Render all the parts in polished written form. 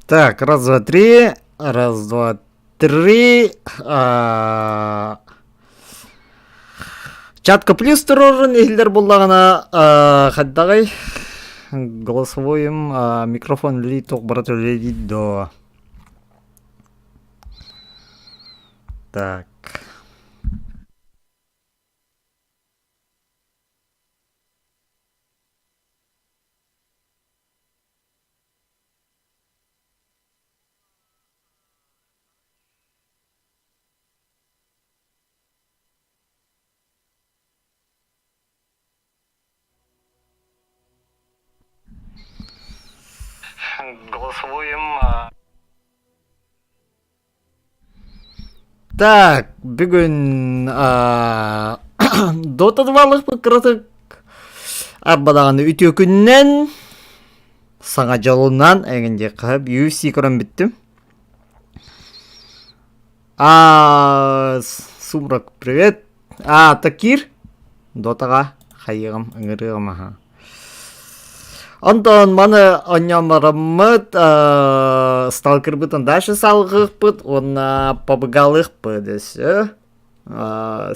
Так, раз, два, три. Раз, два, три. А, Чатка плюс турорун иһиллэр буллаҕына хайдаҕый? Голосовойум микрофон ли туох барыта үлэлиир дуо? Так. Голосовойум Так, бүгүн Dota 2 кыратык арбадаҕаны үтүө күнүнэн саҥа дьолунан эҥин диэххэ UFC көрөн бүттүм. А Сумрак, привет. А, Такир Дотаҕа хайыаҕым, ыҥырыаҕым аһа. Онтон маны онньоон бараммыт, сталкербытын дальше салҕыахпыт уонна пабыгалыахпыт өссө.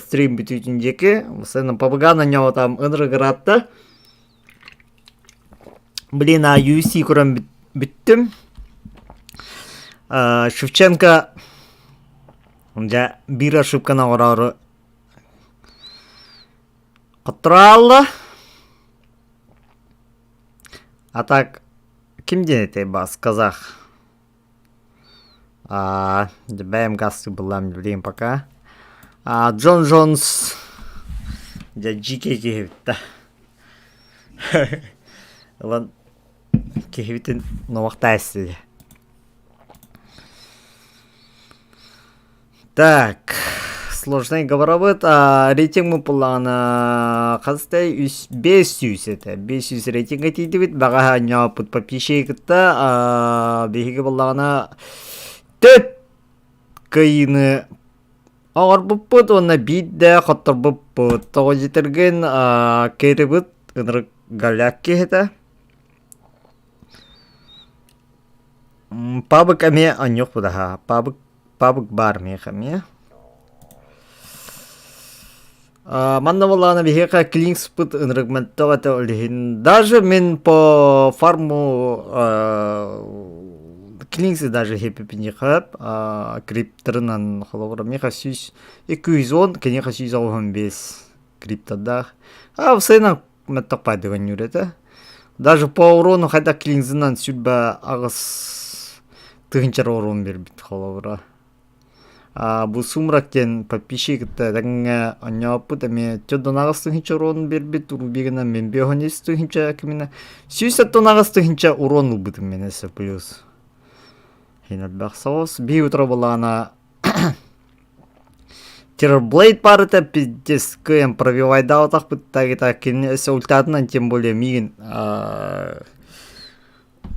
Стрим бүтүүтүн диэки. Сен пабыган онньоо там ынырыгыратта. Блин, а UFC көрөн бүттүм. Шевченко дьэ биир ошибканы оҥороору Хотторо А так ким диэн этэй бас казах? А, бэйэм газ буллам билигин пока. А, Джон Джонс дьэ дьиикэй киһи эбит Ылан киһибитин номохтаа эстилэ. Так, сложный говоробут. Рейтинг муппуллаҕына хастай үс 500 этэ. 500 рейтингэ тиийдибит. Баҕаһа ньооппут подписчиги кытта биһиги буллаҕына төт кыайыыны оҥорбуппут уонна биирдэ хотторбуппут. Тоҕо дьитэргин кэрибит ынырык голяк киһитэ. Пабык эмиэ онньуох будаһа. Пабык Пабык баар миэхэ эмиэ. Манна буоллаҕына биһиэхэ клинкспыт ынырык мөлтөх этэ ол иһин даже мин по фарму клинксы даже хиппипинихэп криптерынан холобура миэхэ сүүс 210 киниэхэ 185 криптодаах а сыйынан мөлтөх пайдыгын этэ даже по урону хайда клинзынан сүрбэ аҕыс тыһыынча урон биэрбит холобура А бу Сумрак диэн подписчик кытта тэҥҥэ онньооппут эмиэ төрдүн аҕыс тыһыынча урон биэрбит Рубигынан мин биэһон үс тыһыынча киминэ сүүс сэттэн аҕыс тыһыынча урон ылбытым мин өссө плюс иһин элбэх соҕус биир утро былаана Террорблейд баар этэ пиздец кыайан пробивайдаабатахпыт так кинини өссө ультаатынан тем более миигин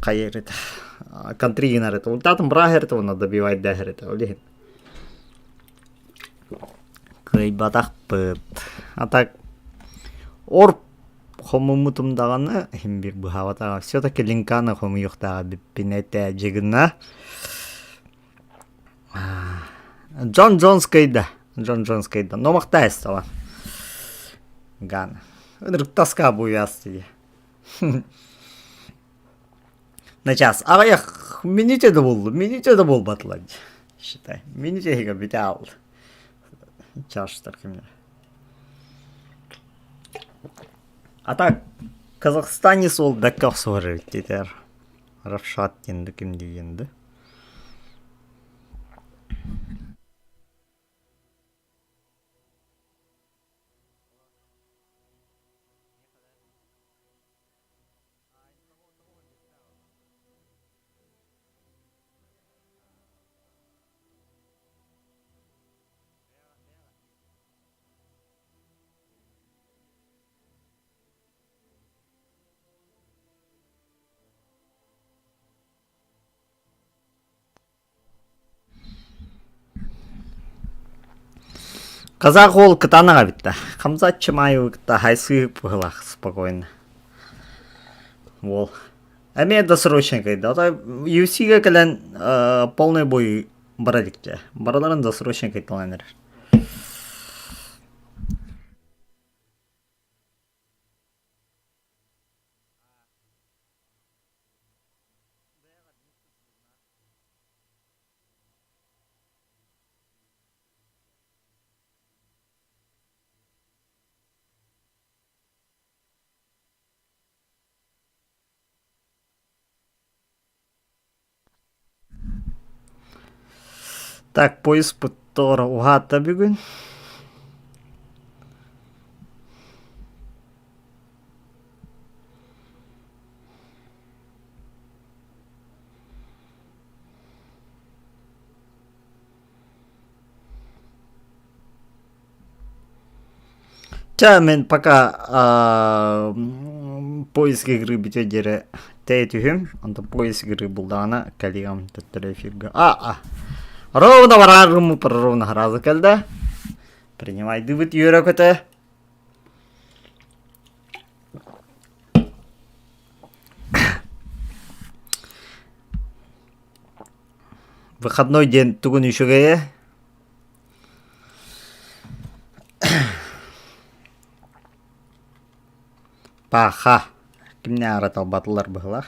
хайыр этэ контри гынар этэ ультаатын быраах эрэтэ уонна добивайдаах эрэтэ ол иһин кыайбатахпыт а так орп хомуммутум даҕаны иһин биир быһаабатаҕа все-таки линканы хомуйуохтааҕа эбиппин этэ дьигына Джон Джонс кыайда Джон Джонс кыайда номохтаа стала Гана ынырык тоска буйас дии Начаас аҕыйах мүнүүтэ да буолла, мүнүүтэ да буолбатылар считай. Мүнүүтэ иһигэр бүтэ хаалла. Чаштар кимнэр. А так Казахстанец ол бэккэ охсуһар эбит диэтэр. Равшат диэн да ким диэн да. Казах уол кытаанаҕа эбит да Хамзат Чимаевы кытта хайсыы быһыылаах спокойно. Уол. Эмиэ досрочно кыайда. Ото UFC-га кэлэн полный бой бара иликтэ. Барыларын досрочно кыайталаан эрэр. Так, поезд тоҕо уһаата бүгүн. Чэ, мин пока поиск игры бүтүө диэри тэйэ түһүм. Онтон поиск игры булдаҕына кэлиэм төттөрү эфирга. А, ровно бараарым ровно сразу кэлдэ. Принимайдыбыт үөрэ-көтө. Выходной диэн тугун үчүгэйэ? Паха. Кимнээҕэр талбатылар быһылаах.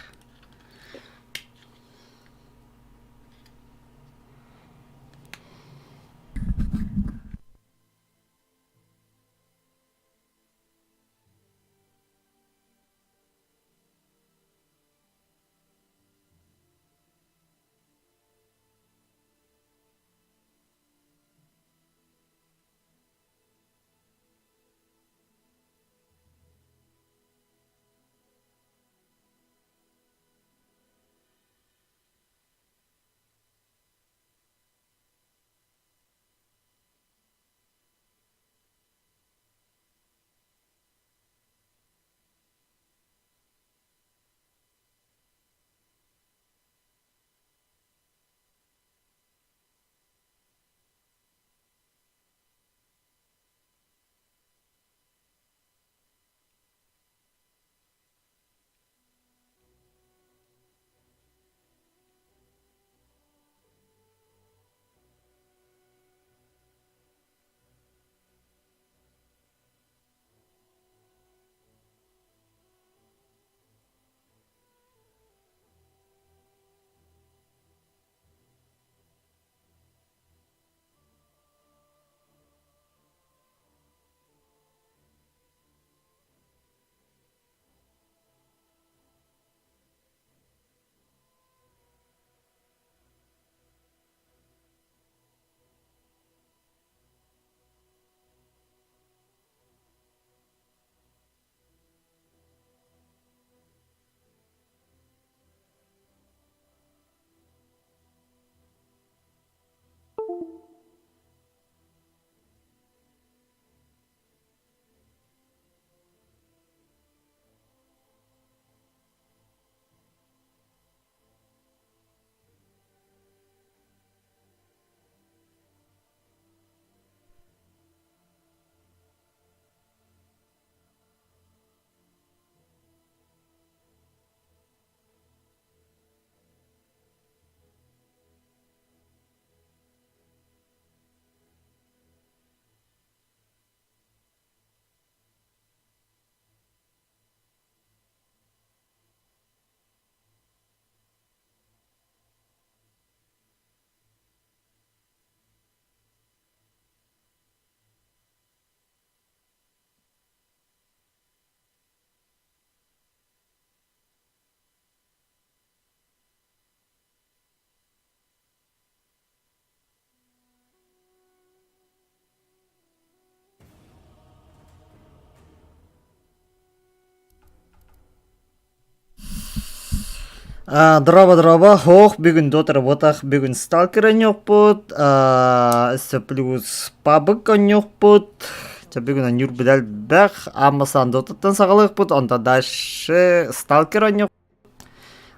Дорообо, Хоох, бүгүн дотор бүгүн сталкер онньуохпут, өссө плюс пабык онньуохпут. Чэ бүгүн онньуур элбэх, Аммасан дотуттан саҕалыахпыт, онтон дальше сталкер онньуох,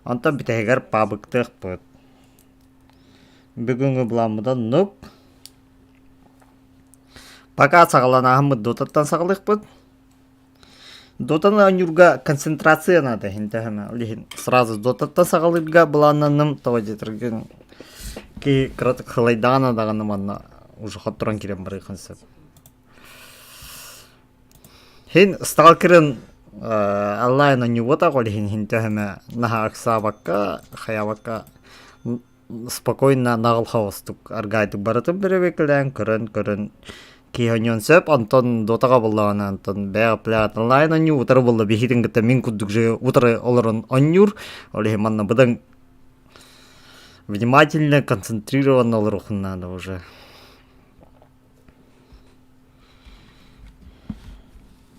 онтон бүтэһигэр пабыктыахпыт. Бүгүҥҥү былааммыт оннук. Пока саҕаланааһыммыт дотаттан саҕалыахпыт. Дотаны оонньуурга концентрация наада иһин тэһэмэ. Ол иһин сразу Дотаттан саҕалыырга былааннаным тоҕо диэтэргин ки кыратык хылайдаҕына даҕаны манна уже хотторон киирэн барыахын сөп. Хин сталкерын онлайн оонньуубатах ол иһин иһин төһөмө наһаа ыксаабакка, хайаабакка спокойно наҕыл хаҕыстык аргаайдык барытын бэрэбиэркэлээн көрөн-көрөн киһи оонньуон сөп. Онтон Дотаҕа буоллаҕына онтон бэйэ плят онлайн оонньуу утары буолла биһигитин кытта мин курдук же утары олорон оонньуур. Ол иһин манна быдан внимательно концентрированно олоруоххун наада уже.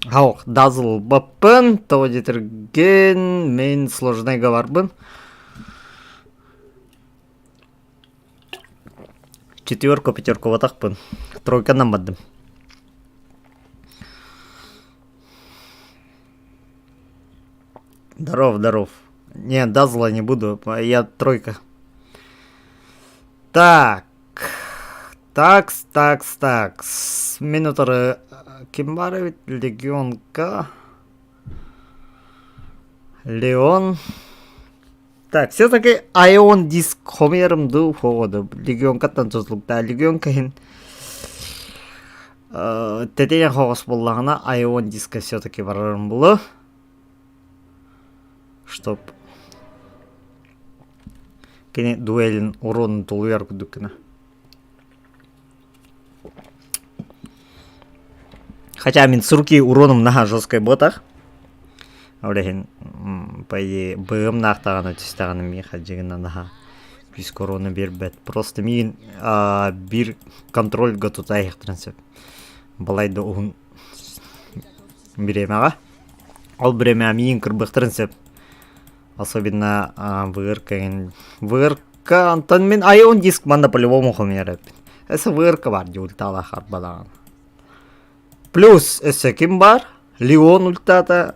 Һаох, дазылбаппын, тоҕо диэтэргин, мин сложнайга барбын. Четверка пятеркалатахпын, тройканан бардым. Здоров, здоров. Не, дазла не буду, я тройка. Так, Такс, такс, такс. Мин утары ким баар эбит? Легионка. Леон. Так, все-таки Айон диск хомуйарым дуу хоҕоду. Легионкаттан тутулуктаа. Легионка иһин тэтиэнэх хоҕос буоллаҕына Айон диска все-таки барарым булу. Чтоб кини дуэлин уруонун тулуйар курдук гына. Хотя мин с руки уроном наһаа жесткай буотах. Ол иһин по идее быһым даҕаны түстэҕинэ миэхэ дьигинэ наһаа күүскэ урону биэрбэт. Просто миигин биир контрольга тута иһиэхтэрин сөп. Балай да уһун бириэмэҕэ. Ол бириэмэҕэ миигин кырбыахтарын сөп. Особенно ВРК ВРК онтон мин Айон диск манна по-любому хомуйар эбиппин. Өссө ВРК бар дии ульталаах арбалаҕын. Плюс өссө ким бар? Леон ультата.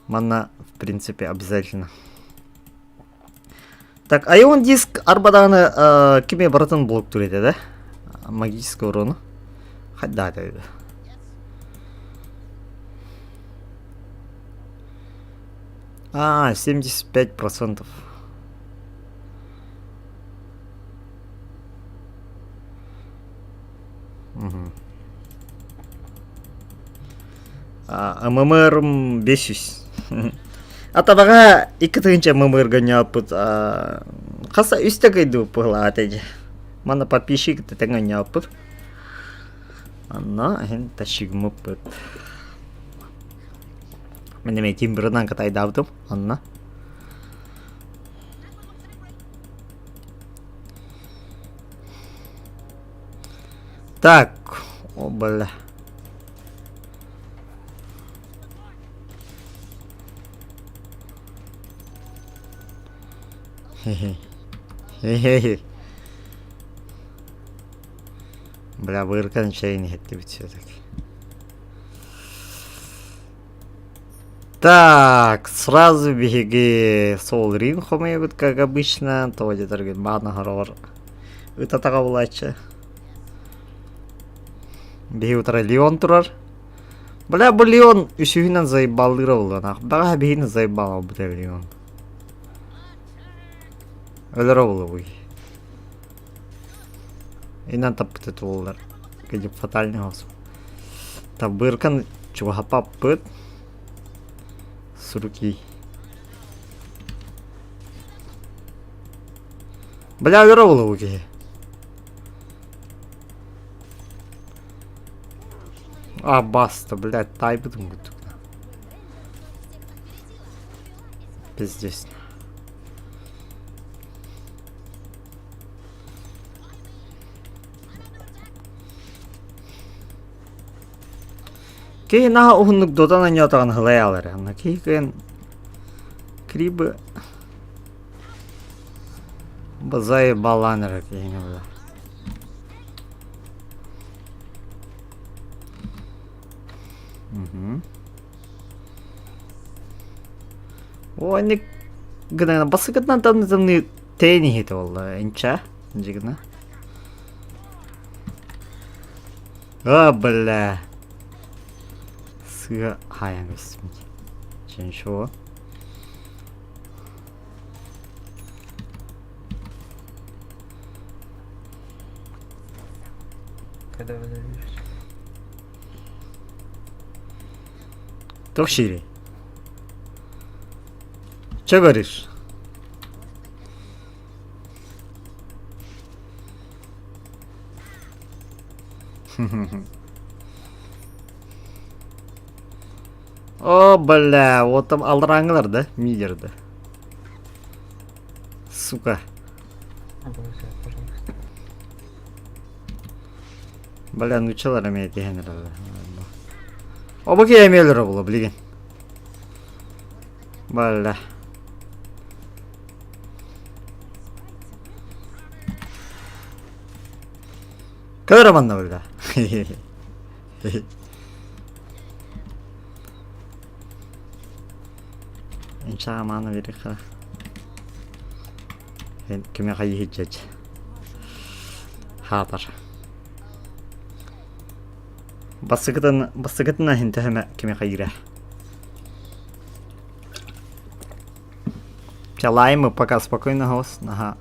Манна в принципе обязательно. Так, Айон диск арбадааны кими барытын блоктуур этэ да? Магический урону. Хайда это? А, 75%. Угу. А, ММР 500. Атабаҕа 2000 ММР гонньооппут хаса үстэ кыйдыбыт быһылаат эдьэ. Манна подписчик тэҥ онньооппут. Анна иһин тащигмыппыт. Мин эмиэ тимбрынан кытайдаабытым онно. Так, о бля. Хе-хе. Хе-хе-хе. Бля, быркан чайын иһиттибит все-таки. Так, сразу биһиги Soul Ring хомуйабыт, как обычно. Тоҕо диэтэргин баана хороҕор ытатаҕа булааччы. Биһи утары Леон турар. Бля, бу Леон үсүһүнэн заебаллыыра буолуон. Баҕа биһини заебалабыт Леон. Өлөрө буолуой. Инан таппыт этуллар. Кыдьып фатальный хос. Табыркан чугаһаппаппыт. Суруки. Бля, өлөрө буолуо киһи. А, баста, блядь, тайбытым курдук. Пиздец. Киһи наһаа уһуннук дотан анньаатаҕын һылайаалар. Аны киһи кыайан крибы заебалаан эрэ киһини была. Угу. О, инник гына басыкытынан тымны тэйэн иһитэ буолла инча дьигына. А, бля. Сыа хаайан кэбистим. Ченшо. Когда выдаешь? Туох сиирий? Че говоришь? О, бля, вот там алдараңылар да, мидерді. Сука. Пожалуйста. Бля, нучалар эмиэ тиһэн эрэллэр. Обу киһи эмиэ өлөрө була билигин. Бля. Көр манна бля. Инчаамааны бириха. Кими хайыһыджач. Хаатар. Бассыкытын бассыкытына хинтэһэмэ кими хайыра. Чалаймы пока спокойно голос. Ага.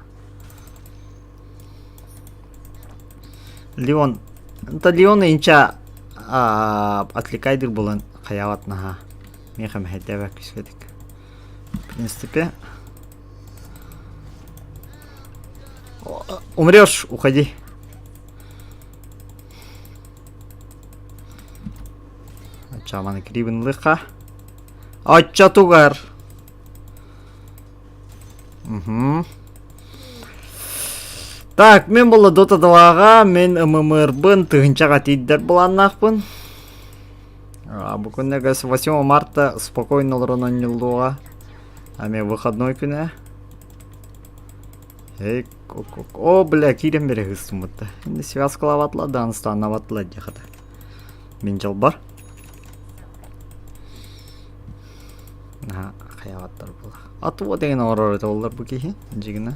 Леон. Это Леон инча отвлекайдыр булан хаяват наха. Меха мехедебе күсветик. В принципе. Умрешь, уходи. Ачаманы кирибин лыха. Ача тугар. Угу. Так, мен була Dota 2-ға мен ММР-бын тыһынчаҕа тиийдэр былааннаахпын. Бу күннэргэ 8 марта спокойно олорон оонньууллуоҕа. Ами выходной күнэ. Эй, о, бля, киирэн бэрэ хыстыммытта. Инде связкалаабатла, дааныстаанабатла диэхата. Мин дьолбор. Наһаа хайаабаттар буолла. Атуо деген оҥорор этэ буоллар бу киһи дьигинэ.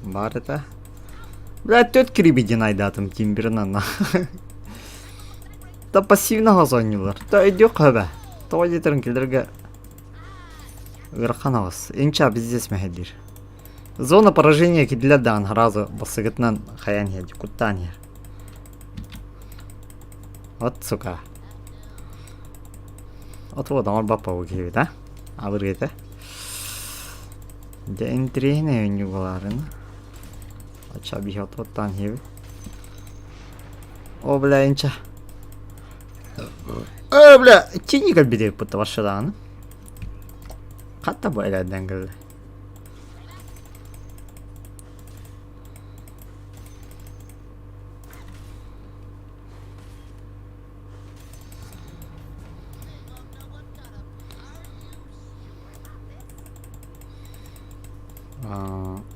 Баар этэ. Бля, төрт кирибидин айдаатым тимбирин Да пассивно оонньуулар. Да өйдүөх хөбө. Тоҕо диэтэрин кинилэргэ ыарахан аҕыс. Инча пиздец мэһэйдиир. Зона поражения кидлэр даҕаны сразу бассыгытынан хайаан иһэр, куттаан иһэр. Вот сука. От вот оҥорбоппа бу киһибит а? Абыргыта. Дьэ интириэһинэй оонньуу буолаарын. Ача биһи отуоттаан иһэбит. О, бля, инча. Э, бля, тини кэлбит эбиппит вообще даҕаны. Хатта бу элэрдэн кэллэ.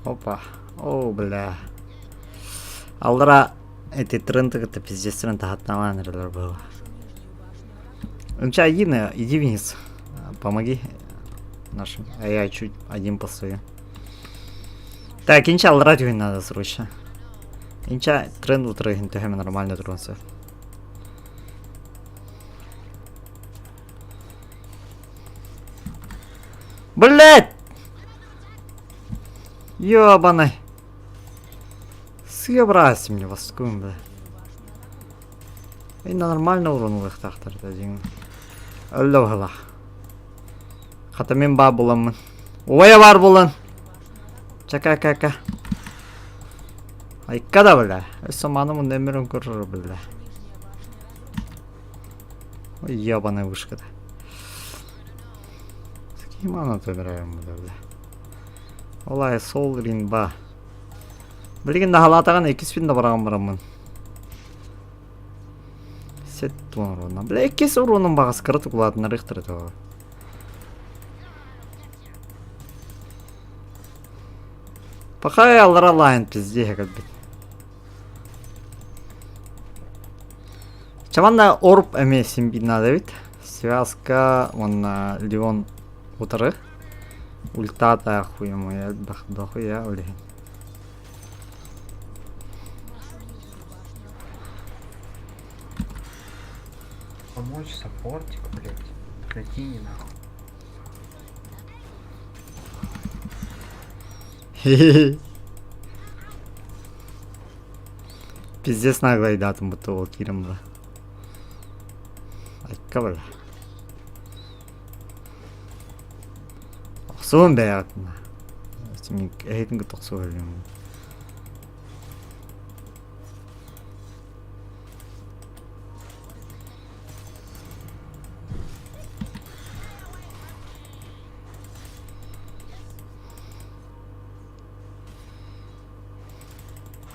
Опа. О, бля. Аллара эти тренды это пиздец тренд тахаттаман было. Умча один, иди вниз. Помоги нашим. А я чуть один постою. Так, инча аллара надо срочно. Инча тренд утрын төһөмө нормально турунса. Блять! Ёбаный. Съебрась мне воскун, бля. И нормально урон ылыахтаахтар да дьиҥ. Өллө баһылаах. Хата мин баа буламмын. Убайа баар булан. Чака-кака. Айка да бля. Өссө маны мун өмүрүн көрөр бля. Ой, ебаная вышка-то. С кем она играем, бля? Олай сол ринба. Билигин наһалаатаҕын иккиспин да бараҕан бараммын. Сет уруна. Бля, иккис урунун баҕас кыра тукулаатынарыахтара тоҕо. Пока аллара лайн пиздеһэ кэлбит. Чаманна орп эмиэ син биир наада эбит. Связка уонна Леон утары. Ультата хуя моя элбэх дохуя ол иһин. Помочь саппортик, блядь. Латине нахуй. Пиздец наглайдаатым будто ол киирэн була. Айка бала. Охсуон бэйэҕитин. Эһитин кытта охсуһаллым.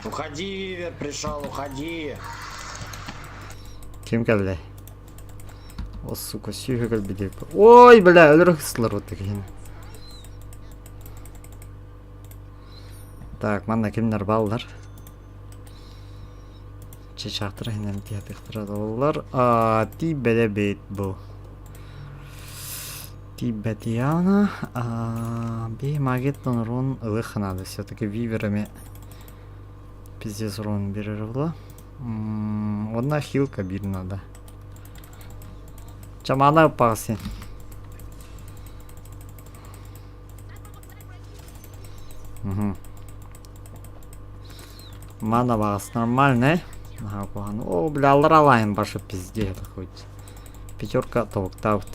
Уходи, Вивер пришел, уходи. Ким кэллэ? О, сука, сүүһэ кэлбит Ой, бля, өлөрө сылар вот такие. Так, манна кимнэр бааллар? Чычаахтар иһинэн тиһэтиэхтэрэ буоллар. Тиийбэтэ бит бу. Тиийбэтиана би магиттан урун ылых надо все-таки виверами пиздец урун берер була. Одна хилка бир надо. Чамана паси. Угу. Мана баҕас нормальный. Наһаа куһаҕан. О, бля, алларалаайын башы пиздец хоть. Пятерка тобуктаабыт.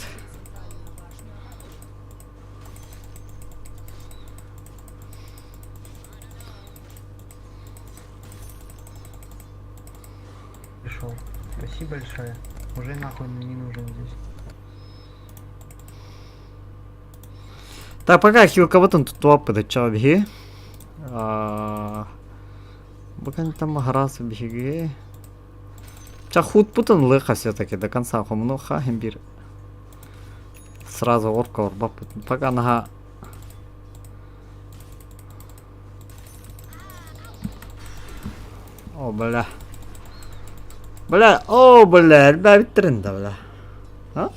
Пришел. Спасибо большое. Уже нахуй не нужен здесь. Так, пока хилкабытын туттуаппыт ыччаҕа биһиги. Бу кэнниттэн маһараас биһиги. Ча хутпутун лыха все-таки до конца хомунуха бир сразу орка орбаппыт. Пока наха О, бля. Бля, о, бля, элбээбиттэрин да, бля. А?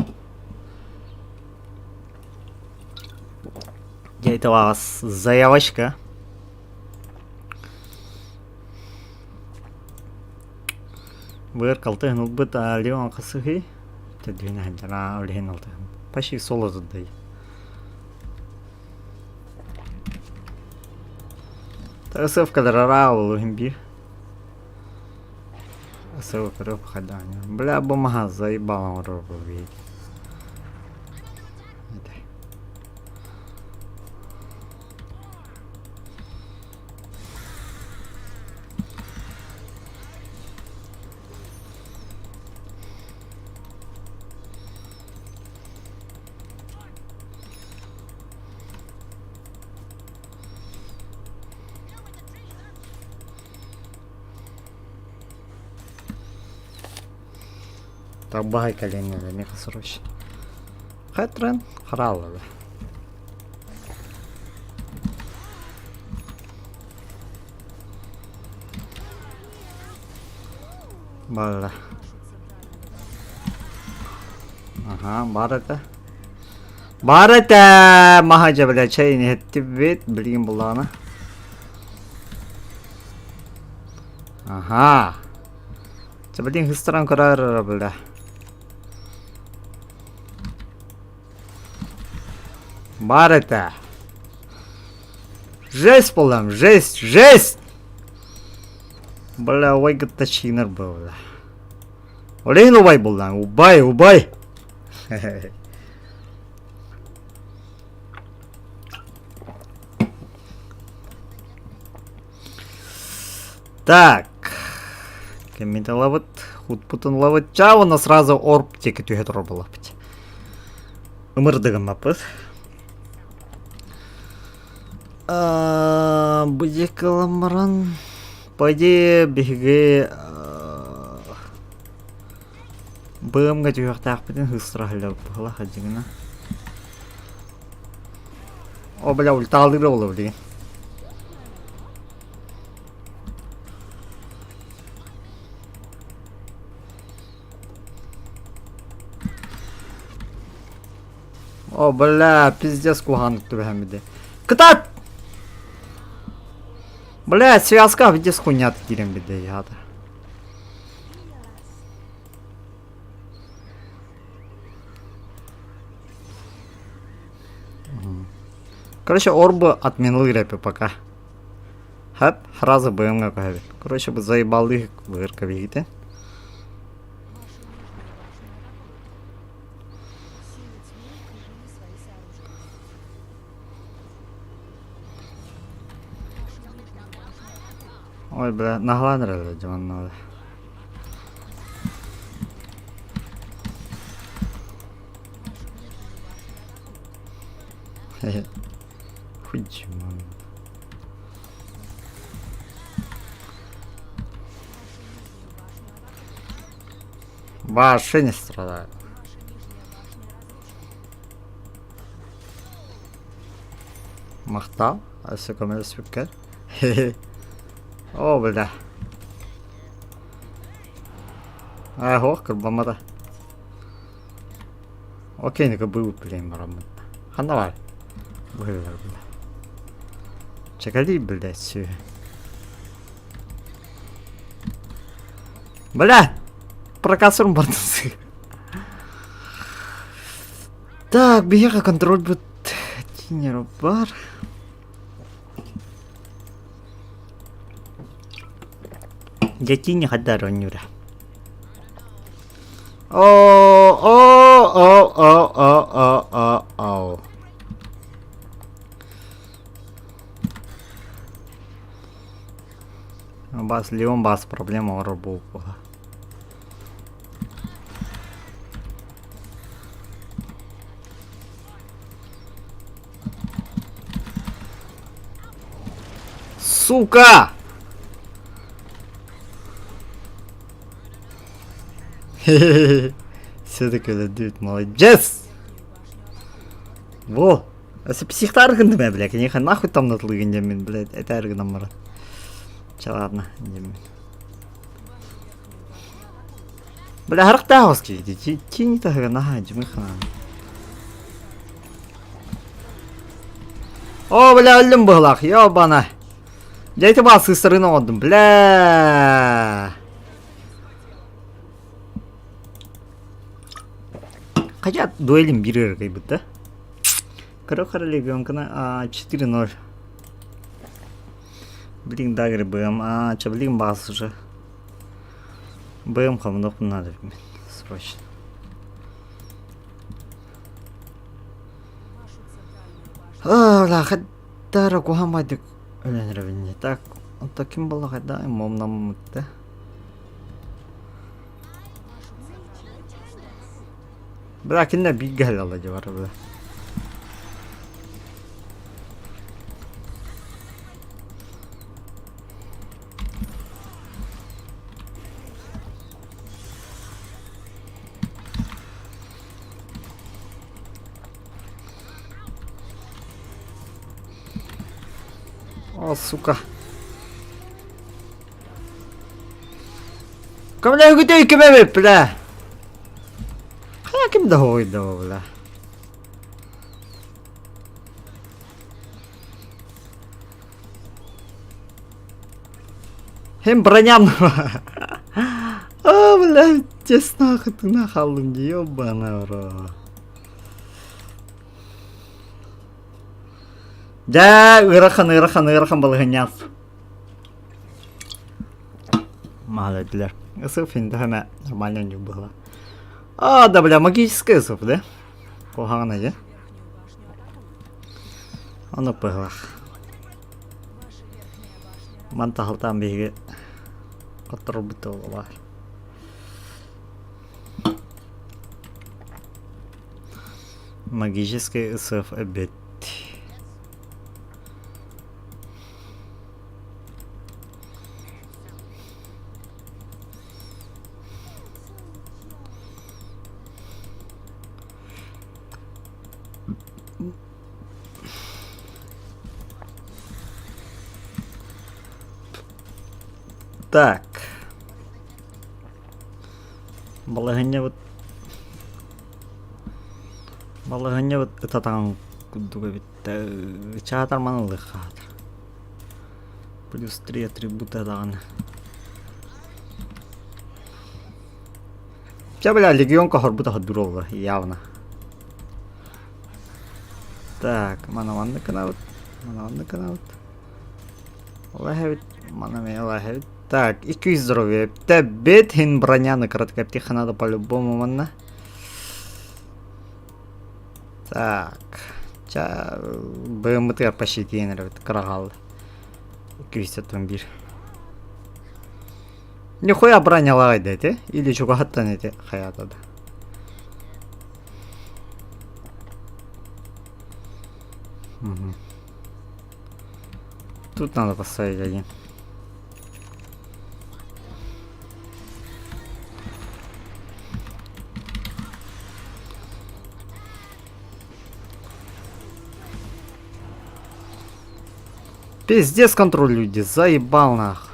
Дьэ, это вас заявочка. Быар калтыһын ылбыт Леон хасыһый. Төдүһүн аһынтара олиһин алтыһын. Почти соло туддай. Тарасовкалар араабыл биир. Асыл көрө хадание. Бля, бу маһа заебал оҥорор буолбут. Табаһай кэлиҥҥэ эмиэ срочно. Хэтрэн харааллара. Барда. Аха, бар этэ. Бар этэ! Маһа дьэ бля чэйин иһэттибит, билигин буллаҕына. Аха. Чэ билигин хыстаран көрөр бля. Бар этэ. Жесть буоллам, жесть, жесть! Бля, убай кытта чиинэр буолла. Олейн убай буллаң, убай, убай! Так. Кеммит ылабыт, хутпутун ылабыт. Ча уонна сразу орп диэки түһэ турар буоллахпыт. Ымырдыгыммаппыт. Бу диэки ылан баран, по идее, биһиги быамга түһүөхтээхпитин сыыстара сылдьабыт быһыылаах О, бля, ультаалыыр буолла билигин. О, бля, пиздец куһаҕаннык түбэһэн бидэ. Кытаат! Бля, связка пиздец хуйнята киирэн бидэ яата. Короче, орбу отменил рэпи пока. Хап, сразу БМ-га көһөбүт. Короче, бу заебалый вырка биһигитин. Ой, бля, наһалаан эрэллэр дьоннор. Хуй-дьимон. Вообще не страдает. Махтал, өссө көмөлөспүккэр. Оо, бля. Аа, ох, кырбаммата. Окей, ника был, блин, бараммыт. Ханна бар? Быһыылар, бля. Чекали, блядь, сү. Бля! Прокассорым бардын Так, биһиэхэ контроль бут тинер бар. Дьэ тиини хайдар оонньуура. О, о, о, о, о, о, о, о. Бас, Леон бас проблема оҥорор буолуоҕа. Сука! Все-таки өлөрдүбүт, молодец! Во! Өссө психтаары гынным ээ, бля, киниэхэ нахуй тамнатылыгын диэммин, блядь, этээри гынан баран. Чэ ладно, диэммин. Бля, харахтаах оҕус киһи тииҥ таһыгар наһаа дьимихаан. О, бля, өллүм быһылаах, ёбана. Дьэ ити баар сыыстарыын оҥордум, бля. Хотя дуэлим биир ыргайбыт да. Кыра легионкана 4-0. Блин, дагер БМ. А, че, блин, бас уже. БМ хомунуох надо срочно. А, хаттара куһамайдык өлөнөрөбүн так онто ким буолла хайда момнаммытта Бля, кинилэр бииргэ сылдьаллар дьэ бары бля. О, сука. Бля, үгүтэ ким эбит, бля. Хайа ким да хоҕуйда бля. Hem броням. А, бля, честно, тына хааллым дии, ёбана бро. Дьэ, ыарахан, ыарахан, ыарахан балаһыанньаах. Маладилэр. СФ инде нормально не было. А, да, бля, магическая СФ, да? Куһаҕана дьэ. Ону быһылах. Мантаһалтаан биһиги хотторбут буолар. Магический СФ эбит. Так. Балаһыанньабыт балаһыанньабыт ытатаҕын курдук эбит чаатар манылыахха Плюс три атрибута даҕаны. Чэ, бля, легионка хорбута хордур явно. Так, мана маннык гынабыт. Мана маннык гынабыт. Ол эһэбит, мана эмиэ ол эһэбит. Так, 200 здоровья. Тэбит хин броняны кратко тихо надо по-любому манна. Так, ча БМТ почти тиийэн эрэбит кыра хаалла. 271. Нихуя бронялаҕай да ити или чугаһыттан ити хайаата да. Угу. Тут надо поставить один. Пиздец контроль люди, заебал нах.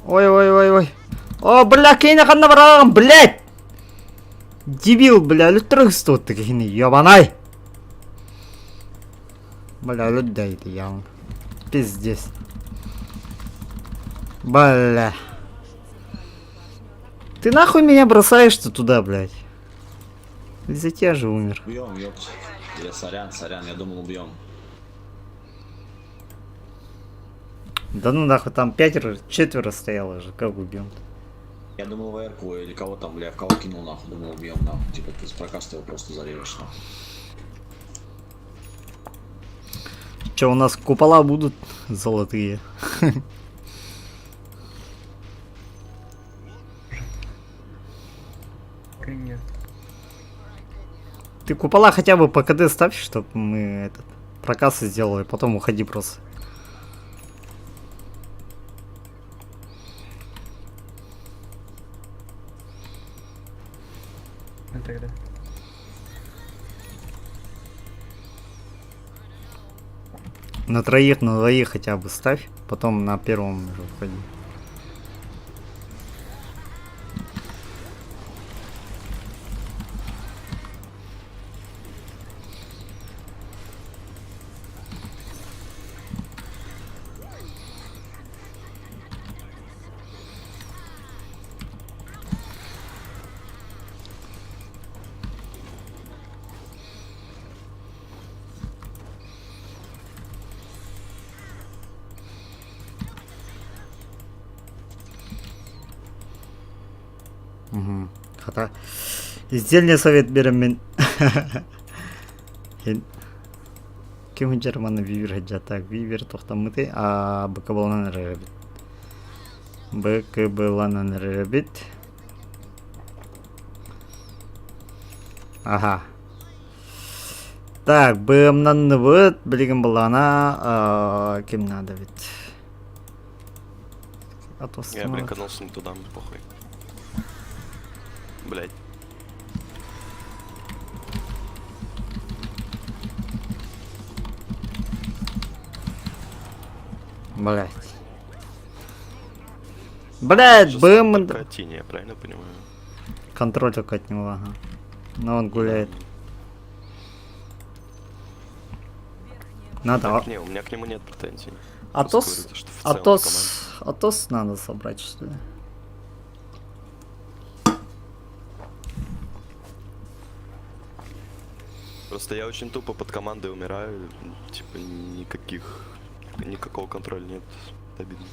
Ой, ой, ой, ой. О, бля, киһини ханна бараҕын, блядь! Дебил, бля, өлүттэр ыгыстыбыт киһини, ебанай! Бля, өлүт явно. Пиздец. Бля. Ты нахуй меня бросаешь-то туда, блядь? Из-за тебя же умер. Убьем, ёпт. Я сорян, сорян, я думал убьем. Да ну нахуй, там пятеро, четверо стояло же, как убьем? Я думал ВРку или кого там, бля, в кого кинул нахуй, думал убьем нахуй. Типа ты с прокаста его просто зарежешь нахуй. Че, у нас купола будут золотые? Нет. Ты купола хотя бы по КД ставь, чтобы мы этот проказ сделали, потом уходи просто. Ну тогда. На троих, на двоих хотя бы ставь, потом на первом уже уходи. Угу. Хата. Сдельный совет берем мен. Ким Жерманы Вивер хаджа так Вивер тохтаммыты а БКБланан эрэр эбит. БКБланан эрэр эбит. Ага. Так, БМнанныбыт, билигин былаана ким надо ведь. Атос Я блинканулся не туда, мне похуй. Блять. Блять. Блять, БМ... Только я правильно понимаю? Контроль только от него, ага. Но он гуляет. Надо. Так, не, у меня к нему нет претензий. Атос, Атос, Атос надо собрать, что ли? Просто я очень тупо под командой умираю, типа никаких, никакого контроля нет, обидно.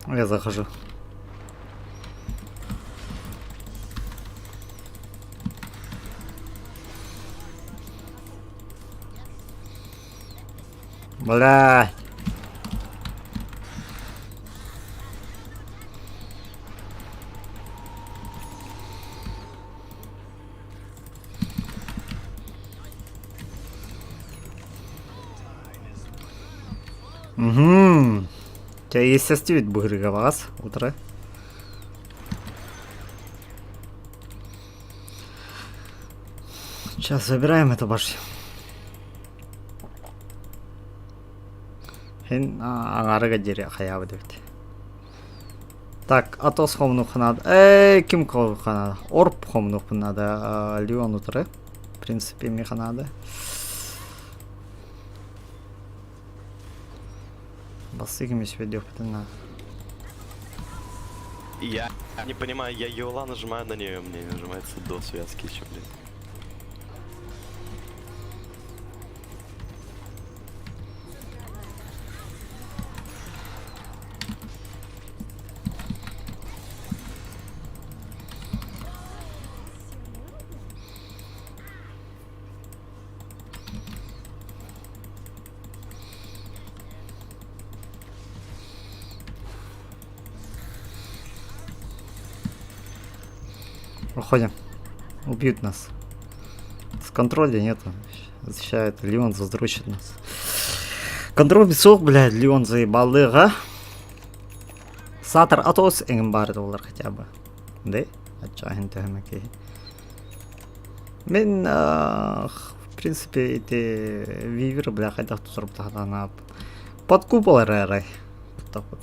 Я захожу. Бля. Угу. У тебя есть сестивит быгрыгавас утро. Сейчас забираем эту башню. Хин аҥарыга диэри хайаабыт эбит. Так, Атос хомнуохха наада. Эй, ким хомнуохха наада? Орп хомнуохпун наада. Леон утары. В принципе, миэхэ наада. Бассык эмиэ ведёхпутун наада. Я не понимаю, я Юла нажимаю на нее, мне нажимается до связки еще, блин. Уходим. Убьют нас. С контроля нету. Защищает. Леон задрочит нас. Контроль бесок, блядь, Леон заебал а? Сатор Атос эҥин баар буолар хотя бы. Да? Аччаһын төһөмө киһи. Мин, в принципе, ити Вивер, бля, хайдах тутарбытахтанаап. Под купол эрэ Так вот,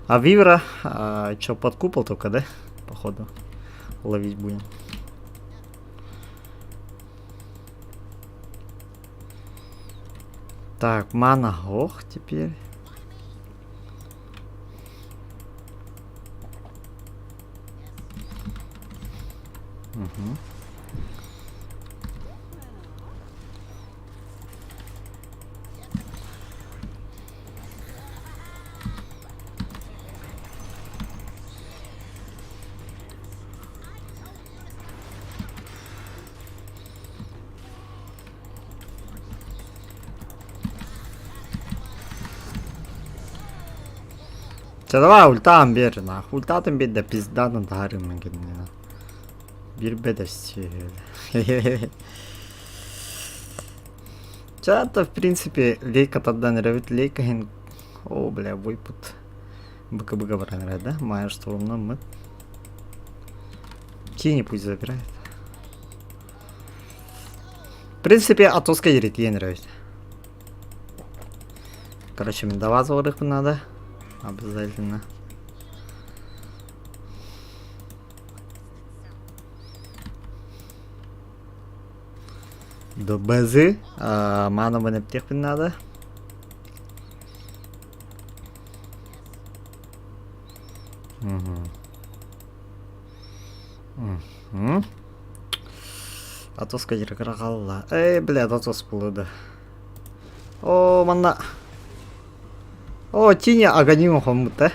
А Вивера, чё, под купол только, да? Походу, ловить будем. Так, мана ох теперь. Угу. Чэ давай ультаан биэр нах. Ультаатын биэрдэ пиздадан таһаарыам кэннинэ. Биэрбэт өссө. Чэ это в принципе лейка тардан эрэбит лейка иһин о бля выпут БКБ баран эрэр да Майер штурмнаммыт. Тени пусть забирает. В принципе, Атоска еретиэн эрэбит. Короче, мин давазыварыхпын надо. Обязательно. До базы. Ману эптиэхпин надо. Угу. Угу. Атоска дьарыгыра хаалла. Эй, блядь, Атос буолуо Оо, манна. Оо, тини аганим хоммут э.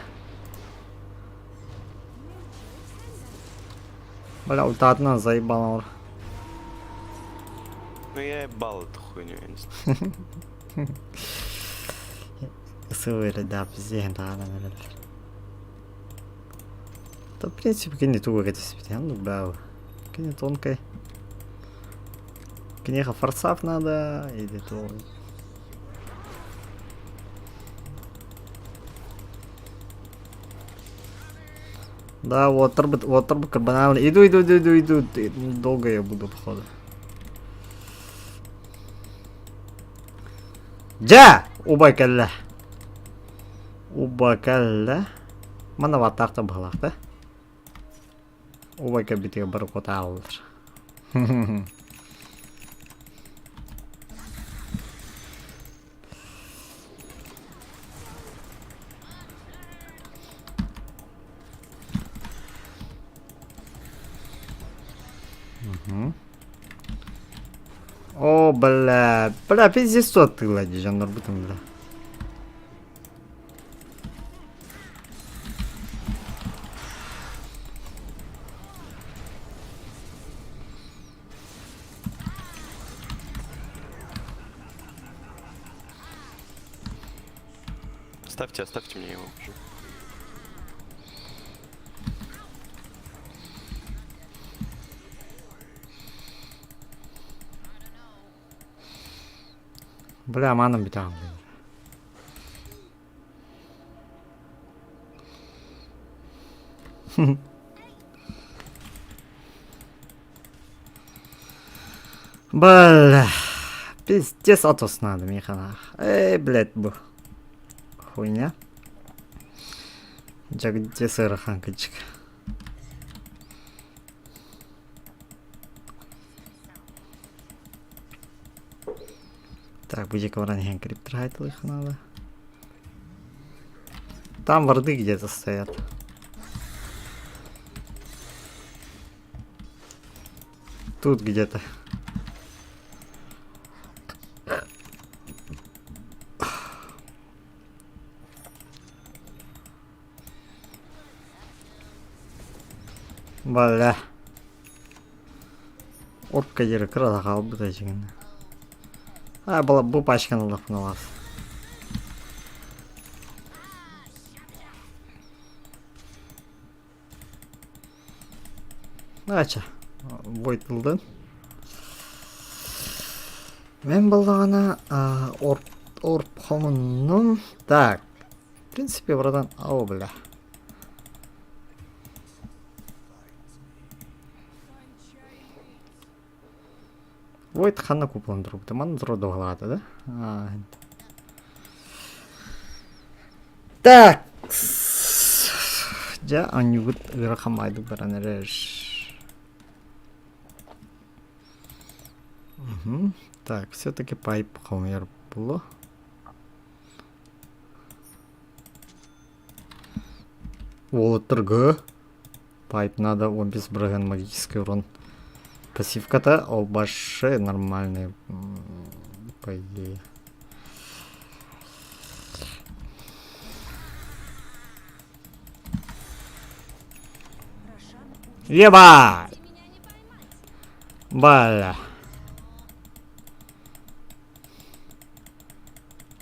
Бля, ультаатынан заебал. Ну я ебал эту хуйню, я не знаю. Сывыра, да, пиздец, да, да, да. Да, в принципе, кини тугу кэтиспитэ, ну да. Кини тонкай. Киниэхэ форсап надо или то. Да, вот вот банально. Иду, иду, иду, иду, иду. Долго я буду, походу. Дьэ! Убай кэллэ. Уба кэллэ. Манна баттаахта быһалаах да? Убай кэлбитигэр бары куотааллар. О, бля, бля, пиздец аттыылар дии дьоннорбутун, бля. Оставьте, оставьте мне его уже. Бля, манам бүтэҕим. Бля, пиздец Атос надо миэхэ Эй, блядь, бу. Хуйня. Дьэ где сыарахан кыдьык. Так, бу диэки баран иһэн криптер хайтылыахха наада. Там варды где-то стоят. Тут где-то. Бля. Орка диэри кыра хаалбыта дьиҥинэ. А, была бу пачканы ыллахпына Ача, Войтылдан. Мен буоллаҕына орп орп хомуннум. Так, в принципе, братан, о, бля. Войт ханна куполын турбута? Манна турар дуоһалаата да? А, Так. Дьэ, анньыбыт ыарахан баайдык баран эрэр. Угу. Так, все-таки пайп хомуйар буолуо. Уолаттарга пайп надо 15 бырыһыан магический урон. Пассивката ол баше нормальный, по идее. Ебать! Бля.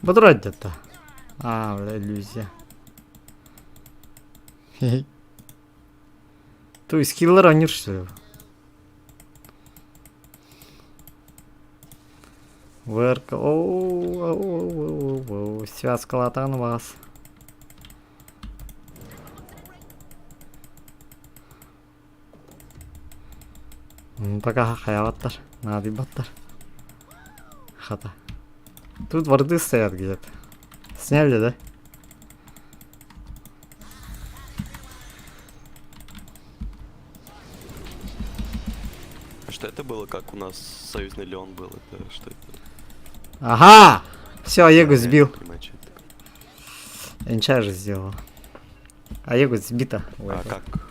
Бодрать где-то. А, бля, иллюзия. То есть киллер они что ли? ВРК. Оу, связкалатан вас. Пока хайабаттар, наадыйбаттар. Хата. Тут варды стоят где-то. Сняли, да? А что это было, как у нас союзный Леон был? Это что это? Ага! Все, Аегу Я не сбил. понимаю, что это такое. Энча же сделал. Аегу сбита. Ой, А как?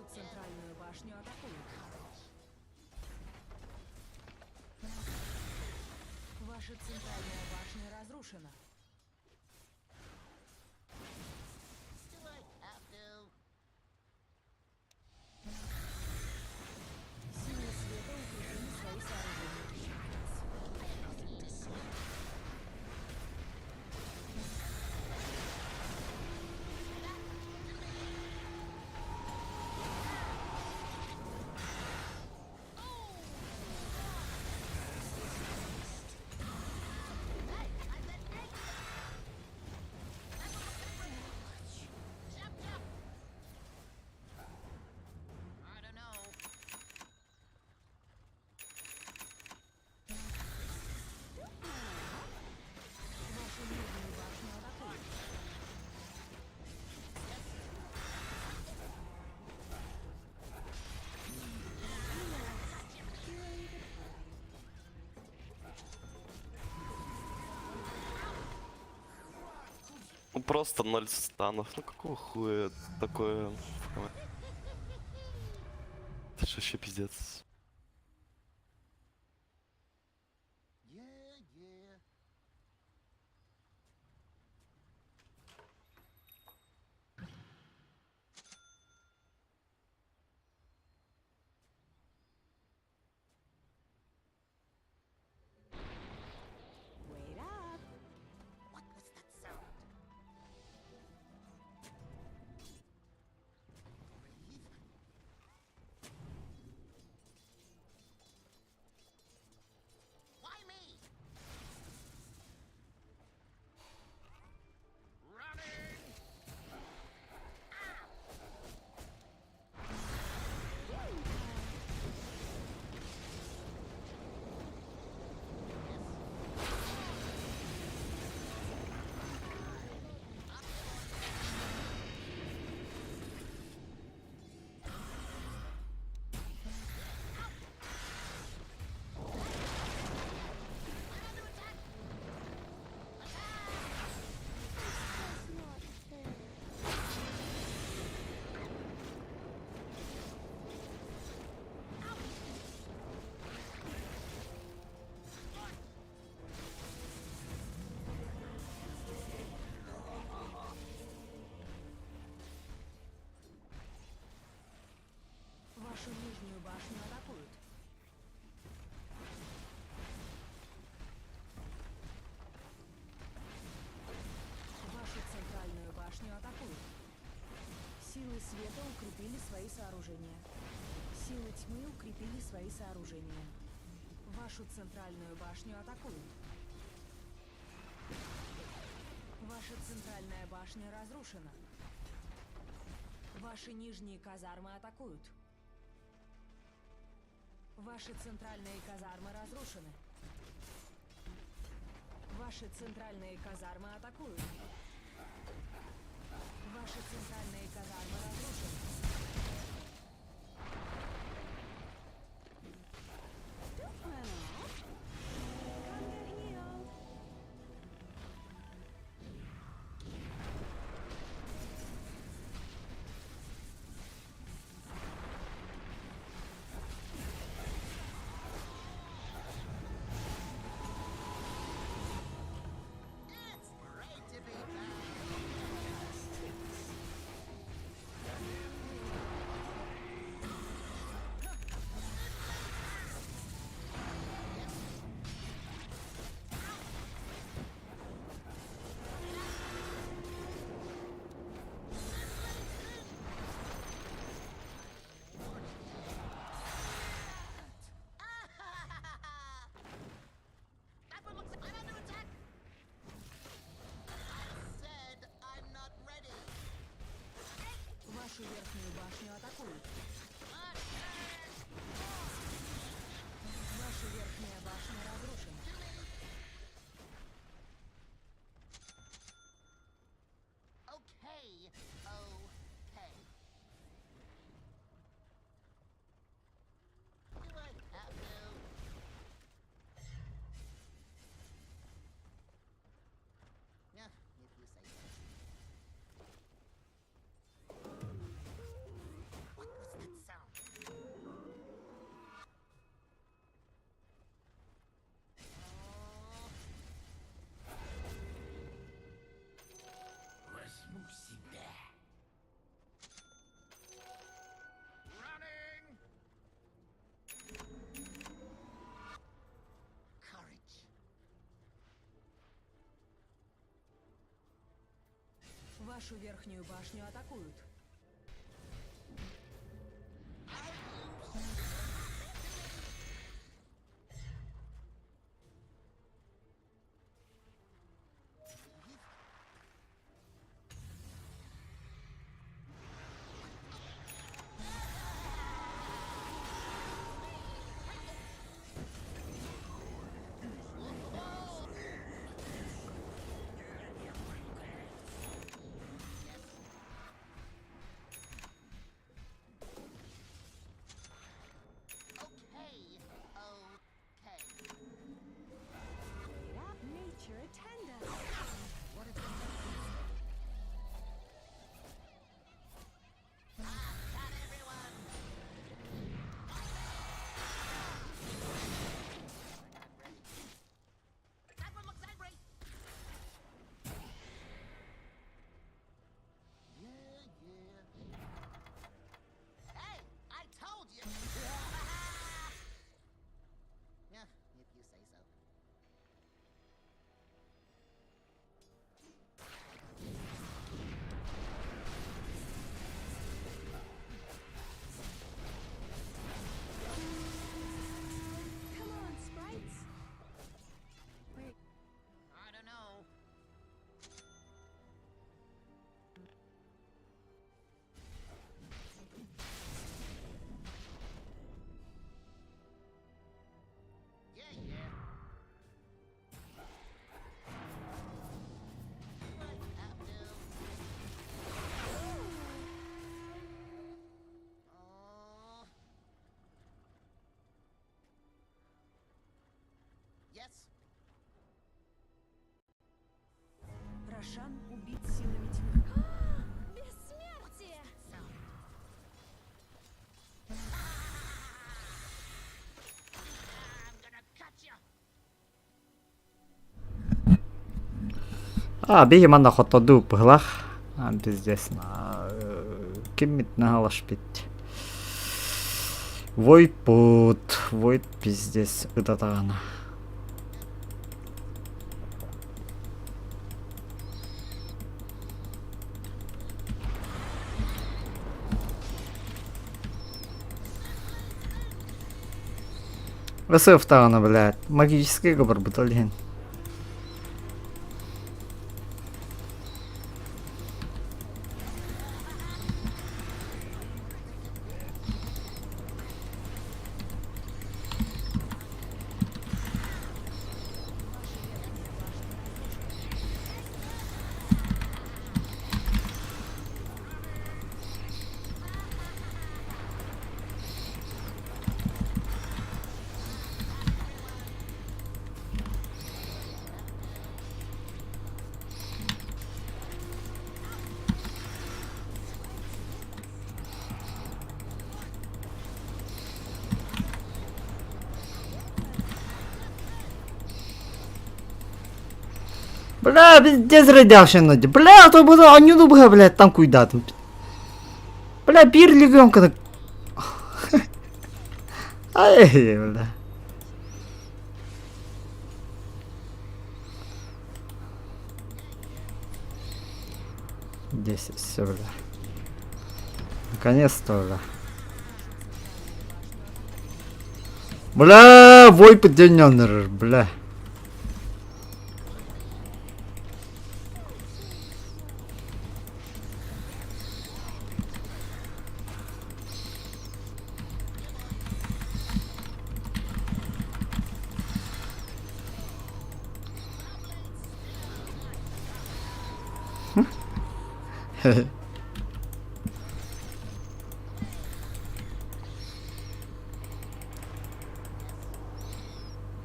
Вашу центральную башню атакуют. Ваша центральная башня разрушена. Силы света укрепили свои сооружения. Вашу нижнюю башню атакуют. Ну просто ноль станов. Ну какого хуя такое? Это ж вообще пиздец. Wait up. Вашу нижнюю башню атакуют. Вашу центральную башню атакуют. Силы света укрепили свои сооружения. Силы тьмы укрепили свои сооружения. Вашу центральную башню атакуют. Ваша центральная башня разрушена. Ваши нижние казармы атакуют. Ваши центральные казармы разрушены. Ваши центральные казармы атакуют. Ваши центральные казармы разрушены. Вашу верхнюю башню атакуют. Рошан убит силами тьмы. Бессмертие! А, биһи манна хоттордуу быһылах. Пиздец. Киммит наһалашпит. Войпут. Войт пиздец ытатаҕына. Высыфтаҕына, блядь, магический барбыт ол иһин. Бля, пиздец рыдявшин. Бля, то буду анюну бля, блядь, там куйдатым. Бля, биир легионканы. Ай, бля. Десять, все, бля. Наконец-то, бля. Бля, вой подденённый, бля.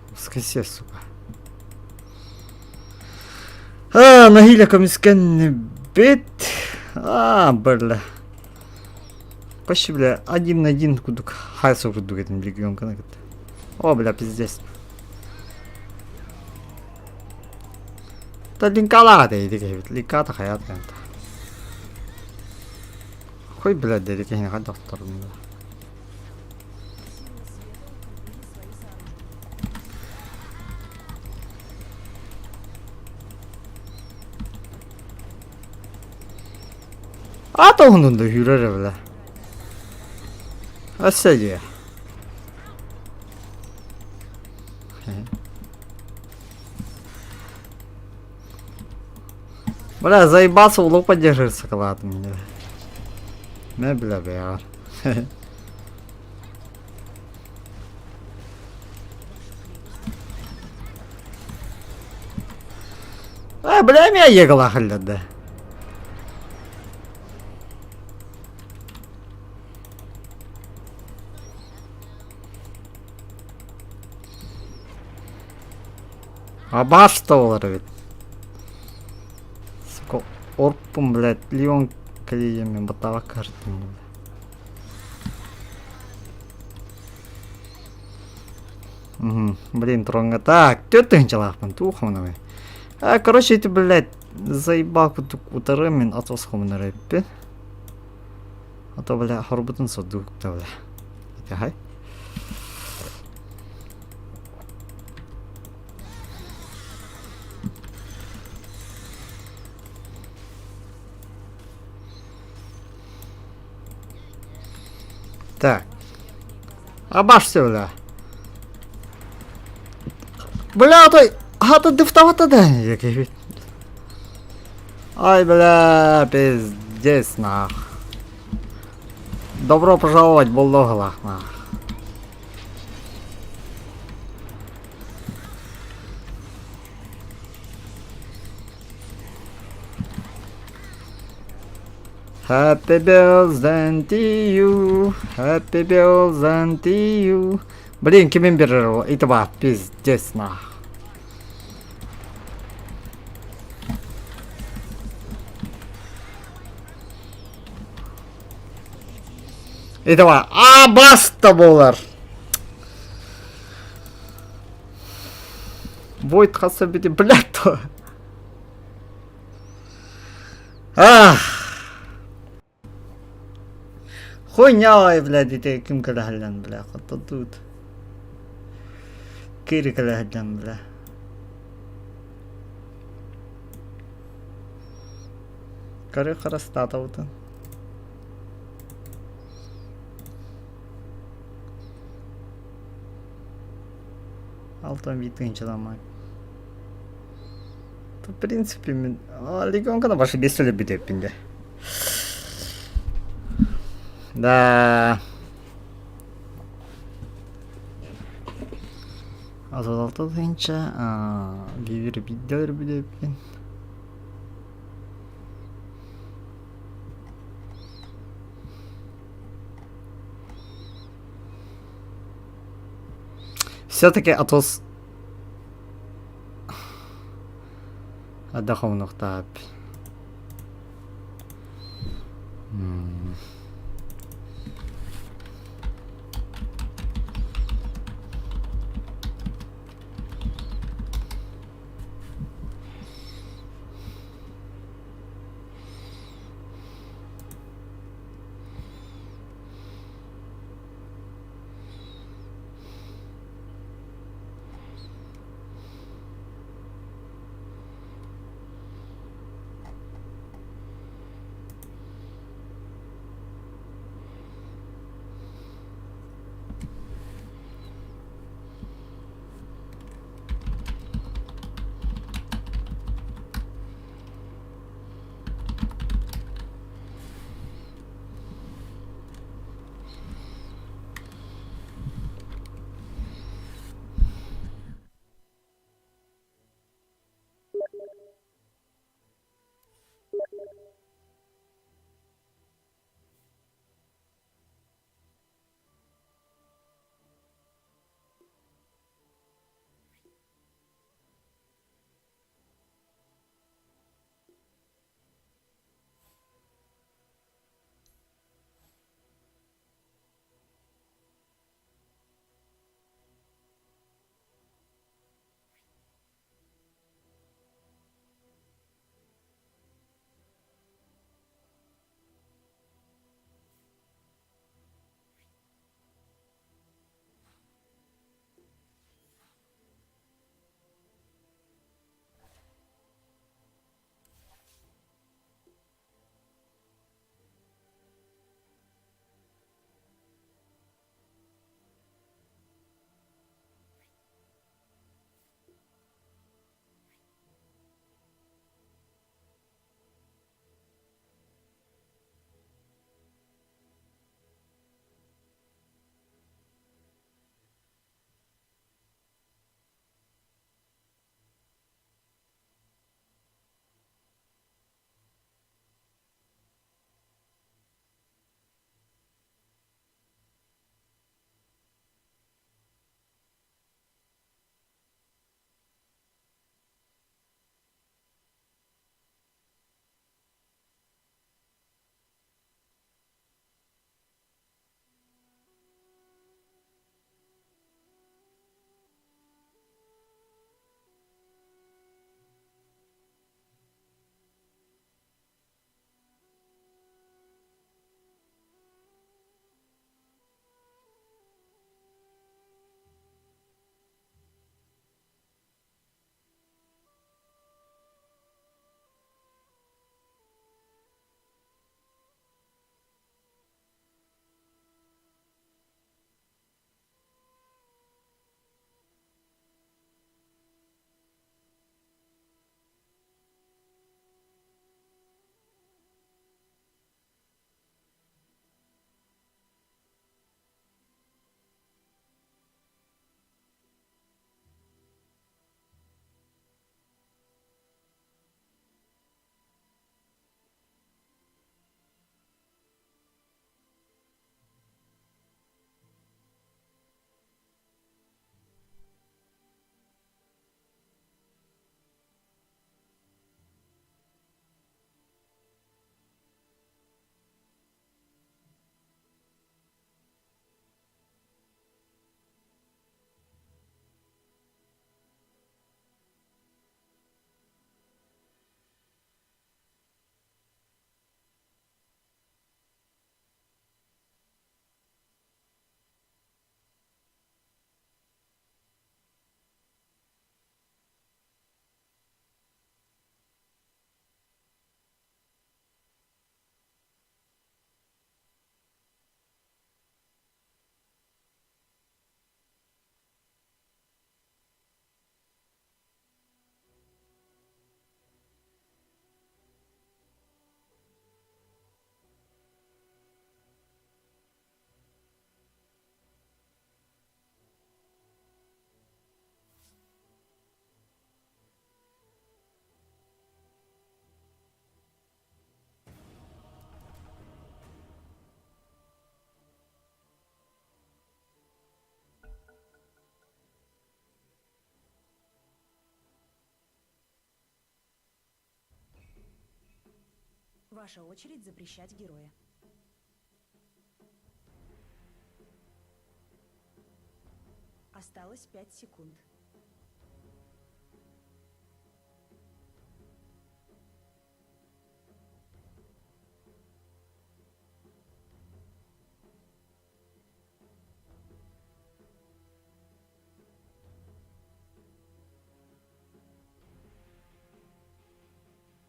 Воскресе, сука. А, нэһиилэ көмүскэннибит. А, бля. Почти, бля, один на один кудук хайса курдук этим легионканы кытта. О, бля, пиздец. Та линкалаах ити киһибит. Линкаата хайаат гента. Хуй, блядь, диэри киһини хайдах охторум да. Силы света укрепили свои сооружения. Аата уһунун да үүрэр бля. Өссө дии. Бля, заебался улук поддерживать ладно мне. Мэ, бля, бля. А, бля, меня егала да. Абаш олар эбит. Сука, орпум, блядь, Леон кэлиэм батаба картым. Угу. Блин, тронга. Так, түөрт тыһыынчалаахпын, туох хомунабый. А, короче, ити, блядь, заебал курдук утары мин атос хомунар эбиппин. А то, бля, хорбутун содук-та, бля. Ити Так. Абашься, бля. Бля, той... Хата дыфтавата да. Ай, бля, пиздец, нах. Добро пожаловать, булдоглах, нах. Happy birthday to you, happy birthday to you. Блин, кимин берер ити ба, пиздец нах. Ити ба, а баста болар. Войт хаса бити, блядь, то. Ах. Хуйня, блядь, ити ким кэлэһэллэн, бля, тут. Кири кэлэһэллэн, бля. Көрө харастаатабытын. 61 тыһыынчаламмыт. В принципе, мин легионканы башы бес төлөп бүтөппүн дэ. Да. 36 тыһыынча, биир биирдэ бүтөппүн. Все-таки Атос Адаховнухтаап. Ваша очередь запрещать героя. Осталось 5 секунд.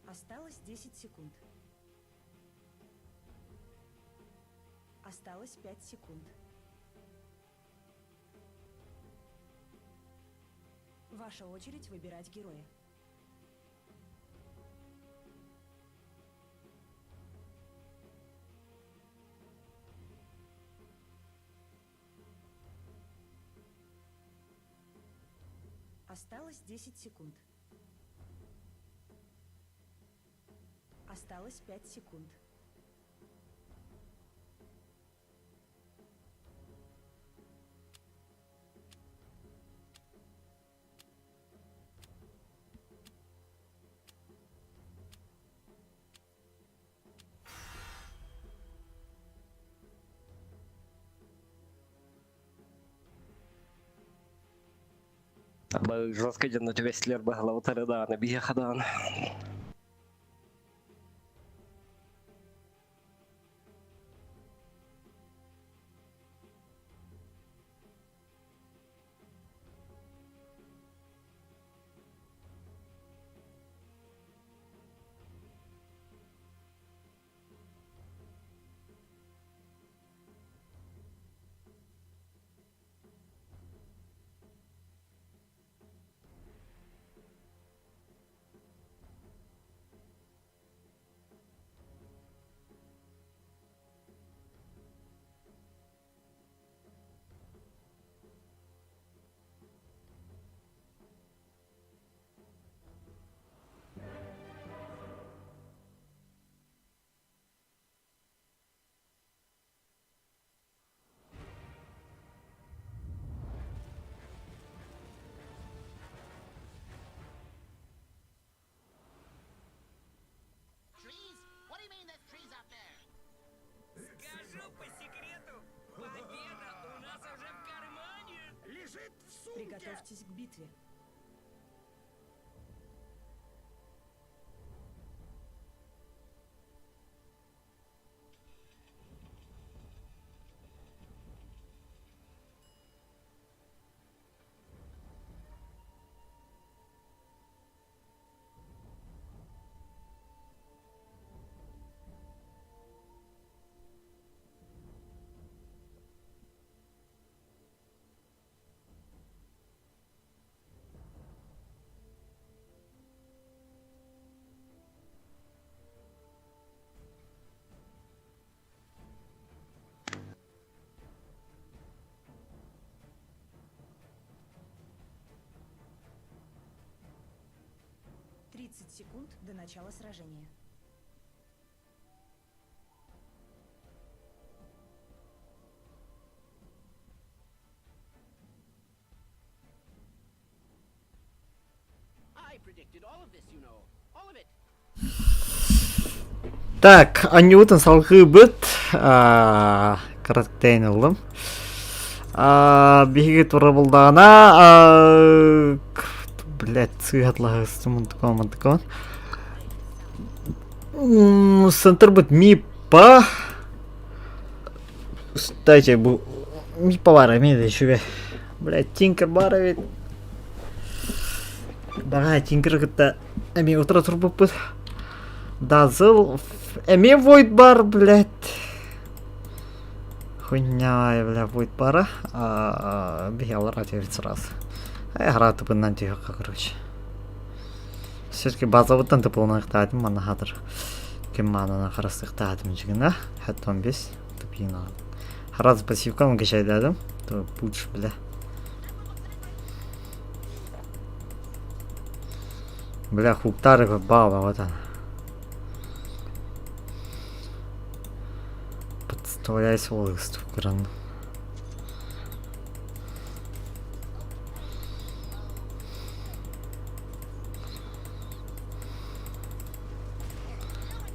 Осталось 10 секунд. Осталось 5 секунд. Ваша очередь выбирать героя. Осталось 10 секунд. Осталось 5 секунд. Жестко дьонно түбэстилэр баһылабытары даҕаны биһиэхэ даҕаны. Приготовьтесь к битве. 30 секунд до начала сражения. Так, анньыбытын салгыыбыт. Кыраттайын ыллым. Биһиги тура булдаҕына, блядь, сыыһатлаһыстым мантыкон. Центрбыт МИПа. Кстати, бу МИПа баар эмиэ да үчүгэй. Блядь, Тинкер баар эбит. Баҕа Тинкеры кытта эмиэ утара турбуппут. Дазыл эмиэ Void бар, блядь. Хуйня, бля, Void бара. Биһи алар ответить сразу. Ай, тупыннан түһүөххэ, короче. Все-таки базабыттан тыпылыныахтаатым манна хатыр. Ким маанана харастыахтаатым дьигина. Хэттон бес тупина. Хараз пассивкам качайдадым. То пуч, бля. Бля, хуктары баба, вот она. Подставляйся ол структураны.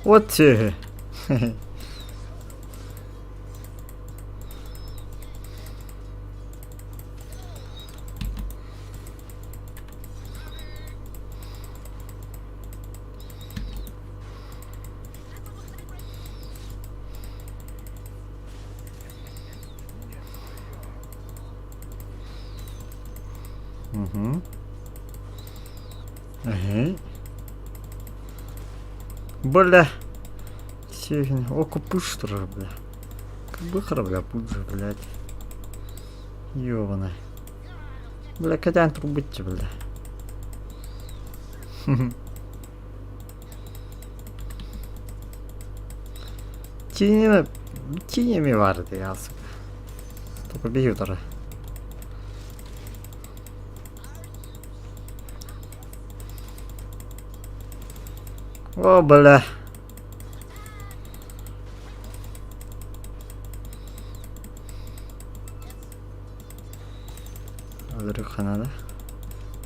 Вот сүөһү. Угу. Ага. Бля. Севин. О, купыш турар, бля. Кыбыхара, бля, пуджа, блядь. Ёбана. Бля, кэтээн турбутча, бля. Кинини кинеми баар дии аасык. Только биһи утары. О, бля. Өлөрүөххэ наада.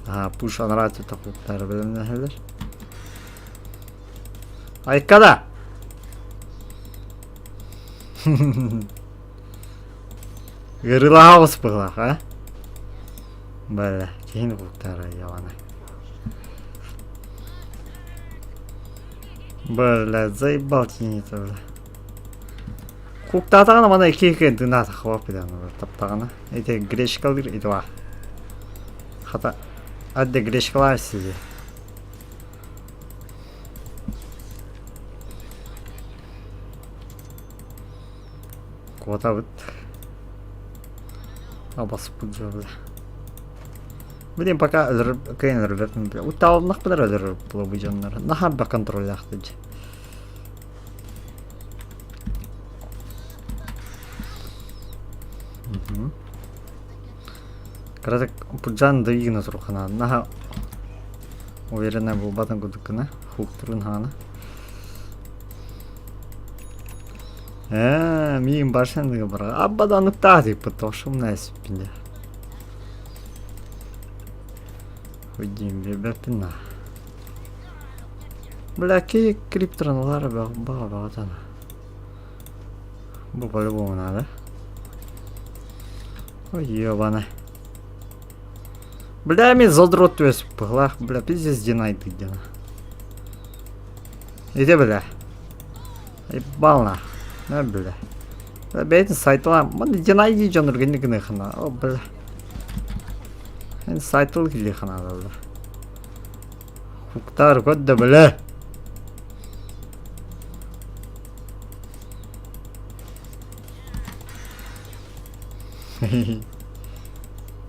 Аа, пуш анараа өттө тохтуттары бэлэмнэһэллэр. Айка да! Ыарыылаах оҕус быһыылаах, а? Бля, киһини куттаара явана. Бля, заебал тинита, бля. Куктаатаҕына мана икки икки тыынаатахха билэн таптаҕына. Ити гречкалыыр ити Хата, адде гречкалаар сиди. Куотабыт. Абаспыт дьэ Блин, пока кыайан өлөрбөппүн бля. Уттаалыннахпына өлөрөр буолабы дьоннор. Наһаа элбэх контроллаахтар дьэ. Кыратык Пуджан дыйгына турухана. Наһаа уверенная буолбатын курдук гына. Хуктурун хаана. Ээ, миигин барсаныга бара. Аббаданыктаах диэппит тохшумна эспин дьэ. Хуйдиим биэрбэппин на. Бля, киһи крипторын ылар баҕа баҕатана. Бу по-любому надо. Ой, ебана. Бля, мен задрот түбэспит быһылаах. Бля, пиздец динайды дена. Иди, бля. Ебал На, бля. Бэйэтин сайтылаан. Маны динайды дьонур гинни гыныхына. О, бля. Эн сайтыл килихана, бля. Хуктар көддө, бля.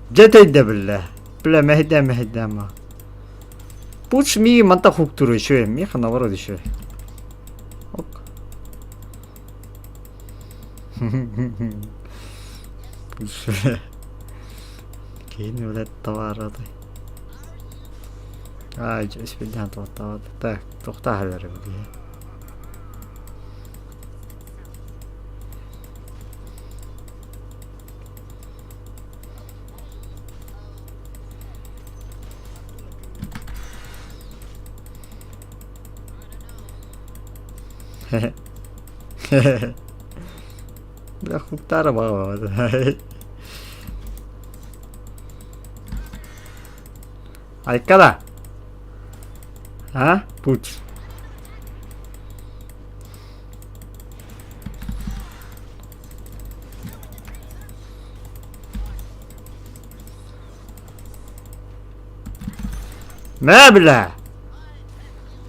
Дьэ тэйдэ биллэ. Бля, мэһэйдээн мэһэйдээн ма. Пуч мии манта хуктур еще, миха наоборот еще. Ок. Пуч. Киһини блядь товарытай. Ай, испэйдээн туохтаабат. Так, туохтааһылар эбит. Бля, хуктара баҕа Айкада! А? Путь. Мэ, бля!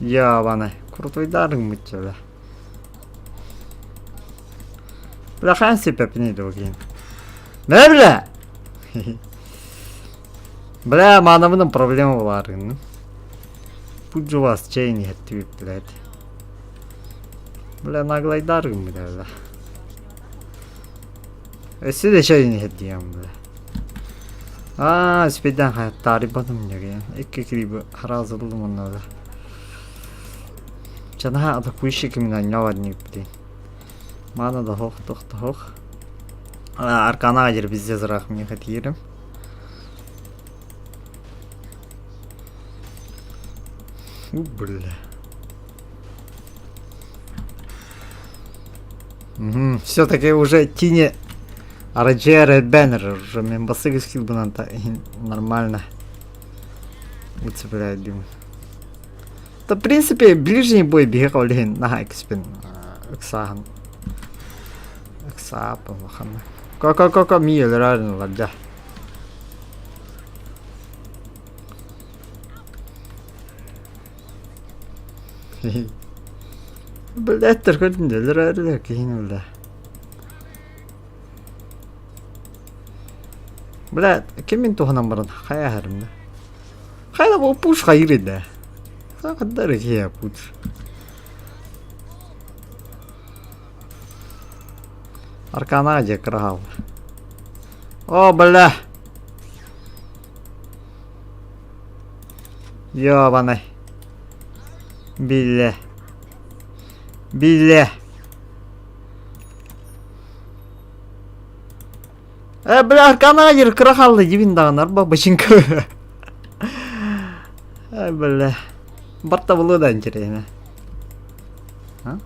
Ябаны. Крутойдарың мытча, бля. Бля, хаан сиппэппиний дуу киһин. Мэ, бля! Бля, маанабынан проблема булааргын. Пусть у вас чай не иһэттибит, блядь. Бля, наглайдаргын, бля, бля. Өссө да чайын иһэрдиэм, бля. Аа, спиден таарыйбатым дьэ Икки кириби сразу ыллым онно бля. Чанаһа атакующий кимин анньаабат блин. Маана да хох тох да хох. Арканаҕа дьэр пиздец ыраах миэхэ тиийэрим. У, бля. Все-таки уже тини Раджер Беннер уже мен басыгыс килбынан нормально выцепляет дим. Да, в принципе, ближний бой биһиэхэ ол иһин наһаа экспин ыксааһын ыксаап улаханна. Ко-ко-ко-ко ми өлөрөөрүн ылар дьэ. Блядь, көрдүн да өлөрөөрүлэр киһини бля. Бля, ким мин туһунан баран хайа аһарым да. Хайа бу пуш хайыр да. Хаддар киһи пуш. Аркана же крахал. О, бля. Ёбаный. Билле. Билле. Э, бля, аркана жер кыра халды дибин даҕаны арба бачинка. Э, бля. Барта булу да интересно. А?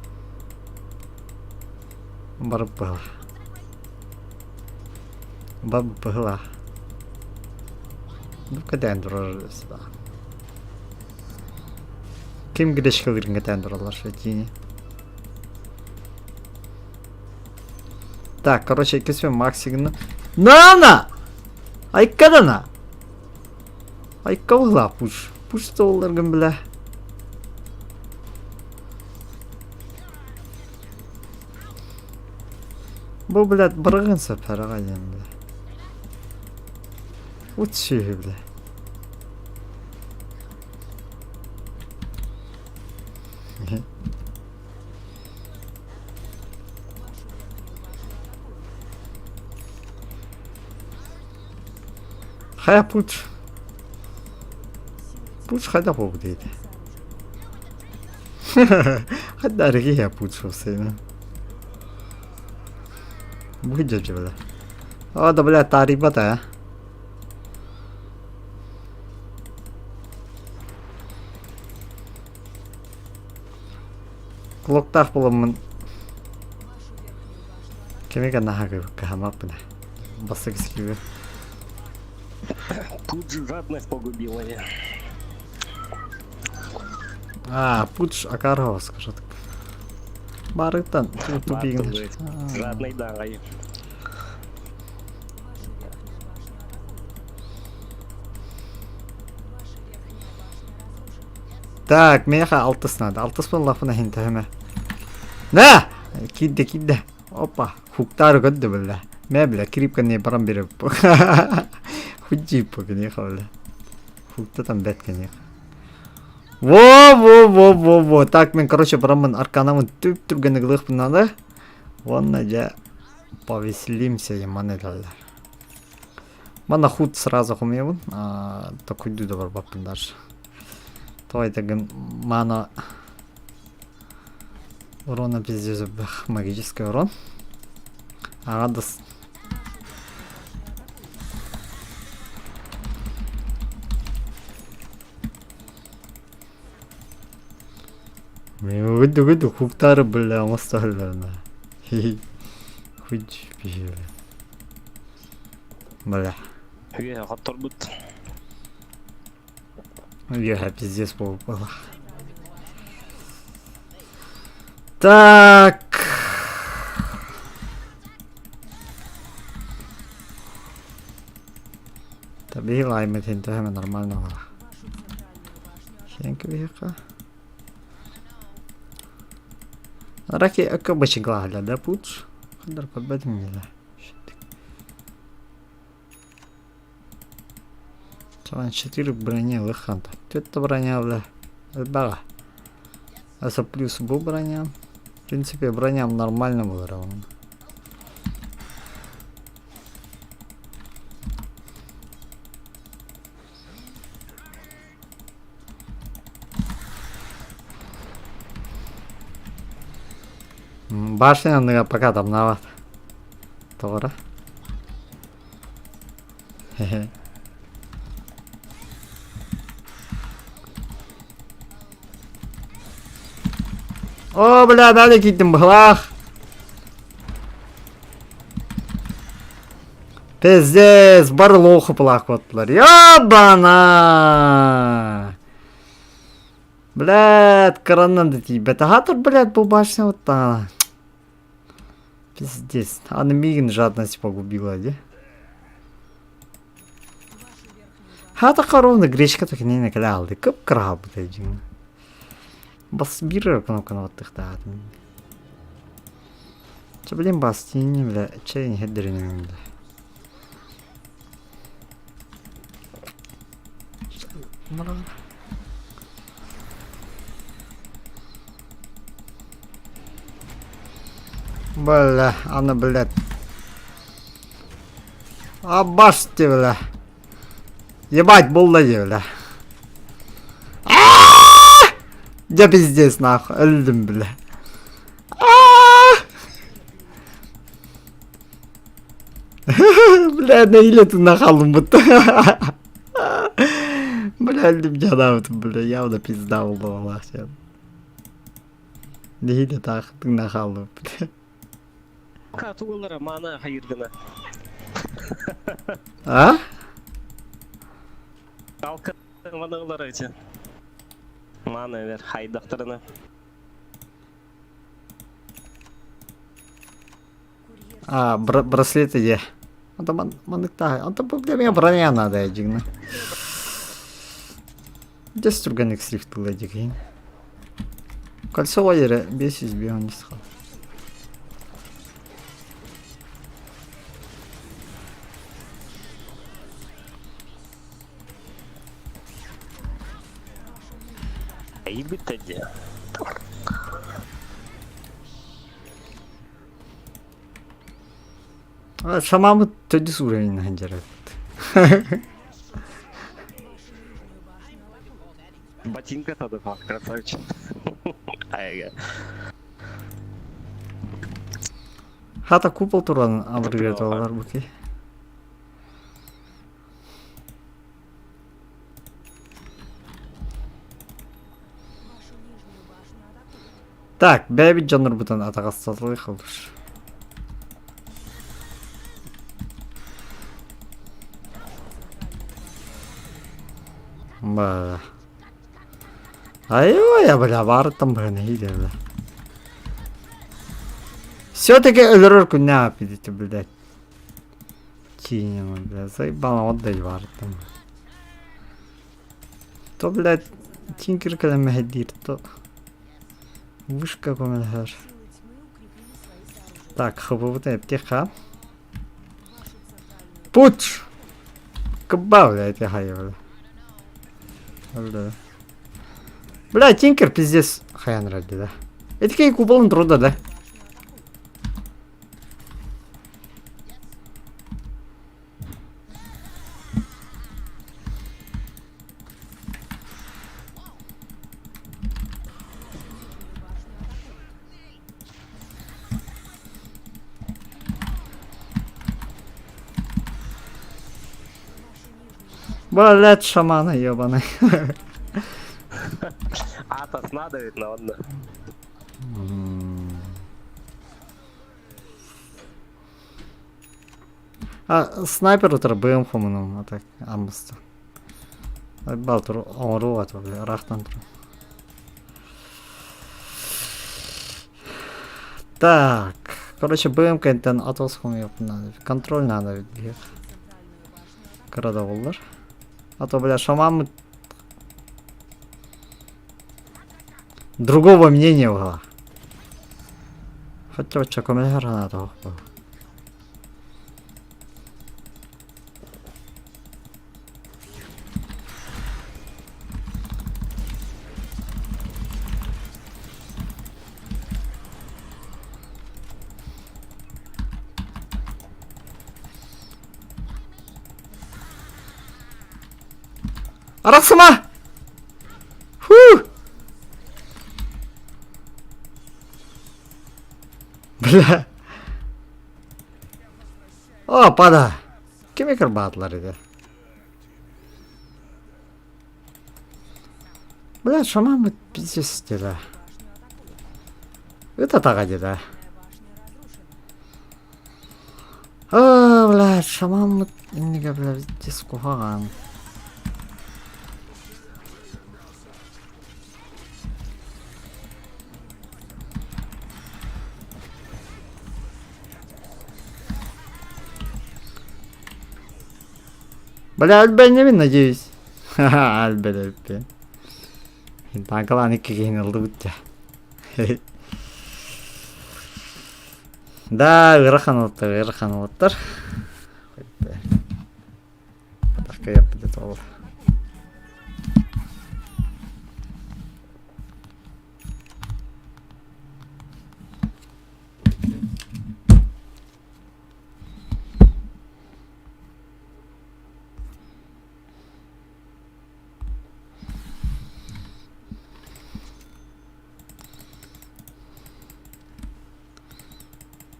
Барып быһыла. Барып быһыла. Ну, кэтээн турар сюда. Ким грешкалырын кэтээн тураллар шатини. Так, короче, кесме Максигны. На-на! Айккадана! Айкка була пуш. Пуш толларгын бля. Бу, блядь, барыгын сапарага диэн, бля. Вот сүһү, бля. Хайа пуч. Пуч хайдах буолбут диэтэ. Хайда арыгыйа пуч уопсайынан. Бу дьэ бля. О, да бля, таарыйбат аа. Кулуктаах буоламмын кими наһаа кыһаммаппын бастакы сикигэ Пудж жадность погубила я. А, пудж акарова скажу так. Барыттан тупигин. Жадный дай. Так, миэхэ алтыс надо. Алтыс буоллахпына иһин төһөмө. На! Киирдэ, киирдэ. Опа, хуктаары көрдө биллэ. Мэ бля, кирип кэнниэ баран биэрэппин. Худжиппа киниэхэ бля. Хукта там бэт киниэхэ. Во-во-во-во-во. Так, мен, короче, бараммын арканамын түп-түргэнник ылыахпын надо. Уонна дьэ повеселимся яман этэллэр. Манна худ сразу хомуйабын. Токуйдуу да барбаппын даже. Тоҕо мана урона пиздец магический урон. Аҕа да Гүдү хуктары бля оҥостоллорна. Хуч бля. Бля. Үө, хотторбут. Үөһэ пиздец буолбула. Так. Табиһи лаймытын төһөмө нормально буола. Хенки биһиэхэ. Раки акка бачыглаһыла да пуч. Хандар көрбөтүм дела. Чаван 4 броня лыханта. Түөрт броня бля. Элбэҕэ. Аса плюс бу броня. В принципе, броням нормально было равно. Башня анныга пока тамнаабат. Тоҕо Хе-хе. О, бля, дали киирдим быһылаах. Пиздец, бары лоху плакоттылар. Ебана! Блядь, кыраннан да тиийбэтэ. Хатыр, блядь, бу башня вот таҥана. Пиздец. Аны миигин жадность погубила, де. Хата ровно гречка так не кэлэ Кып-кыра бытай дьиҥ. Бас биир кнопканы баттыхтаатым. Чэ, блин, бас тиини, бля, чэй иһэрдэринэн, бля. Бля, аны, блядь. Абаште, бля. Ебать, булла дии, бля. Дьэ пиздец нахуй, өлдүм, бля. Бля, нэһиилэ тына хааллым бутта. Бля, өлдүм дьадаабытым, бля, явно пизда буолла балаах Нэһиилэ таах тыына хааллым, бля. Тугулара маана хайыргына. А? Алка маналар эти. Маана бер хайдахтарына. А, браслеты е. Ата манныктаа. Ата бу для меня броня надо дьигна. Дес түргэнник шрифтылла дигин. Кольцо эрэ 500 хал. Айбыта дии. Шамамыт төрдүс уровень сылдьар эбит. Ботинка тогда, красавчик. Айга. Хата купол туран абыргыта буки. Так, бэйбит дьоннорбутун атаҕастатылыы халыш. Бля. Айой, бля, баарыттан быһан иһиилэр, бля. Все-таки өлөрөр күннээх аппетити, блядь. Киинэ, бля, заебало отдай баарыттан. То, блядь, Тинкер кэлэн мэһэйдиир, то вышка көмөлөһөр. Так, хббыт эптиха. Путь! Кыба, блядь, я бля. Бля. Бля, Тинкер пиздец хаян ради, да. Этикей куполын труда, да. Блядь, шамана ебаный. Атас надо ведь, ну ладно. А снайпер утары БМ хомунум, а так амбыста. Балтыр оҥоруу ата ыраахтан туран. Так, короче, БМ кэнтэн атос хомуйуохпун надо. Контроль надо биһиэх. Кыра да буоллар. А то, бля, шаман другого мнения была. Хотя вот көмөлөһөр санаата суох буолла. Арахсыма! Фу! Бля. О, пада! Кими кырбаатылар ити? Бля, шамаммыт пиздец дела. Ыт атаҕа дела. А, бля, шамаммыт иннигэ бля дис куһаҕан. Бля, өлбөннөбүн, надеюсь. Ха-ха, өлбөт эбиппин. Танкалаан икки киһини ылдыбыт дьэ. Да, ыарахан уолаттар, ыарахан уолаттар. Атахка ол.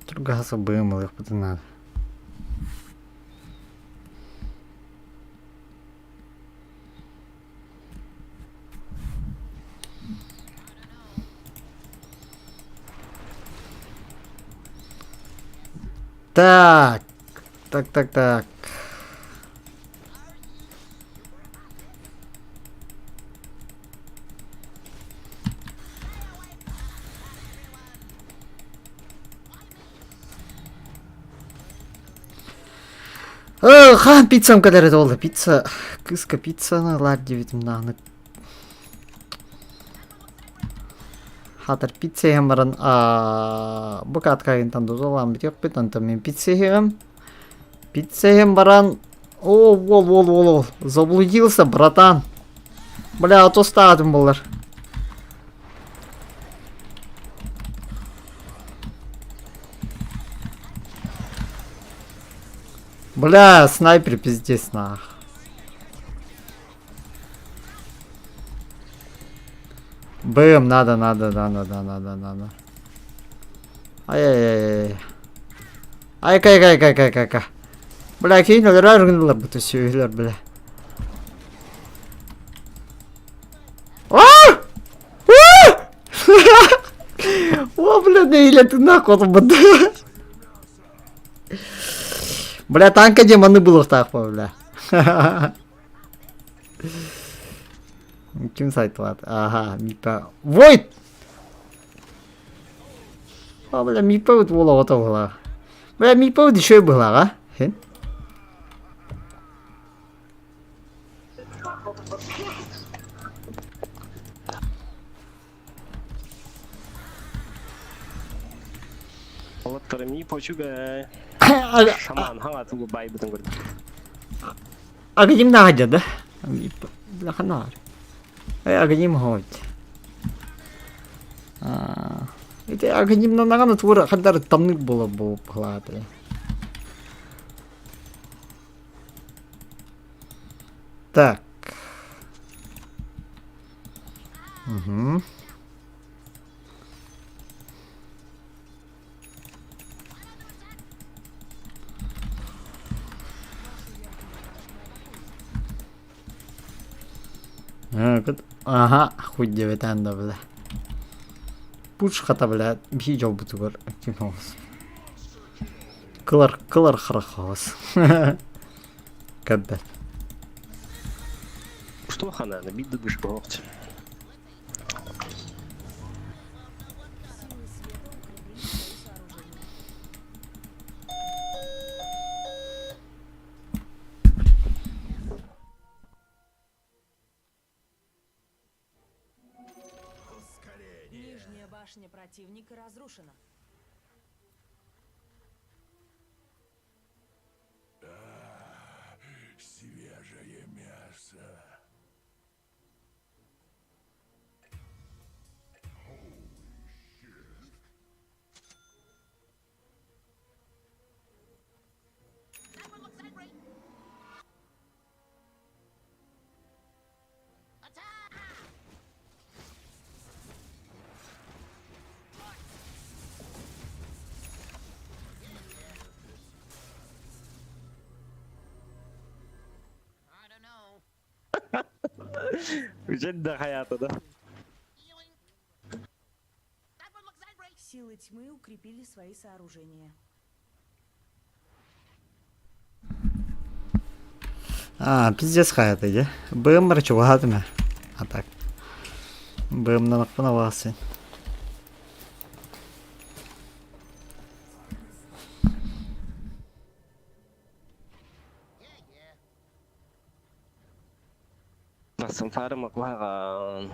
Тургаһа сабыым ылыахпытын наада. Так, так, так, так. Хаан пиццам кэлэр этэ буолла. Пицца, кыыска пиццаны ылаар диэбитим даҕаны. Хатар пицца иһэн баран бу кааткайынтан дозолаан бүтүөхпүт, онтон мин пицца иһиэҕим. Пицца иһэн баран, о, уол, уол, уол, уол, заблудился, братан. Бля, отостаатым булар. Бля, снайпер пиздец нах. Бэм, надо, надо, надо, надо, надо, надо. Ай-яй-яй-яй. Ай-кай-кай-кай-кай-кай. Бля, кинь өлөрөр бу сүөһүлэр, бля. А! А! О, бля, нэһиилэ тыыннаах куотуммут. Бля, танка демоны булуохтаахпын, бля. Ким сайтылаат? Аха, Мипа. Войт! А, бля, Мипа вот уол оҕото быһылаах. Бля, Мипа вот еще быһылаах, а? Хин? Олоттор ми почуга. Шаман хаҥа тугу байбытын көрдүм. Агним Надя, да? Бля, ханаар. Агним хоть. Ити Агним наҕаны тугура хандар тамнык буола буолааты. Так. Угу. Аха, хуй диэбэтээн да бля. Пуш хата бля, биһи дьолбутугар ким оҕус. Кылар, кылар харах оҕус. Кэббэт. Что хананы, бидді дыш боҕоч. Силы света укрепили свои сооружения. Нижняя башня противника разрушена. Свежее мясо. Үчэн да хаята да. Силы тьмы укрепили свои сооружения. А, пиздец хайата дьэ. Быаммар чугаһаатым ээ. А так. Быамнанахпын абаасын. Сансаарыма куһаҕан.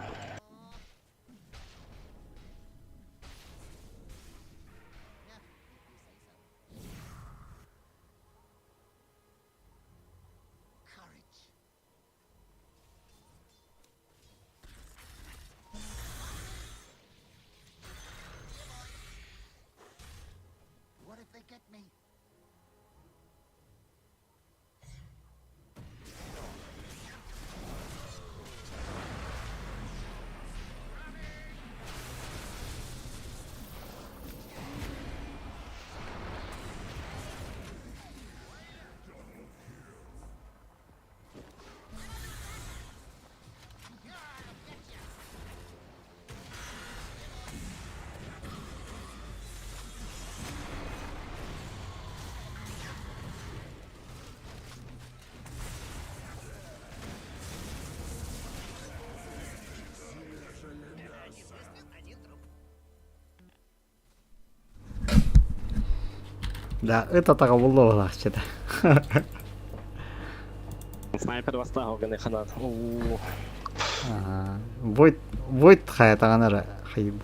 Да, ыт атаҕа булла буолаахчыта. Снайпер бастаах оганы ханат. Войт, Войт хайатаҕын эрэ хайбыт.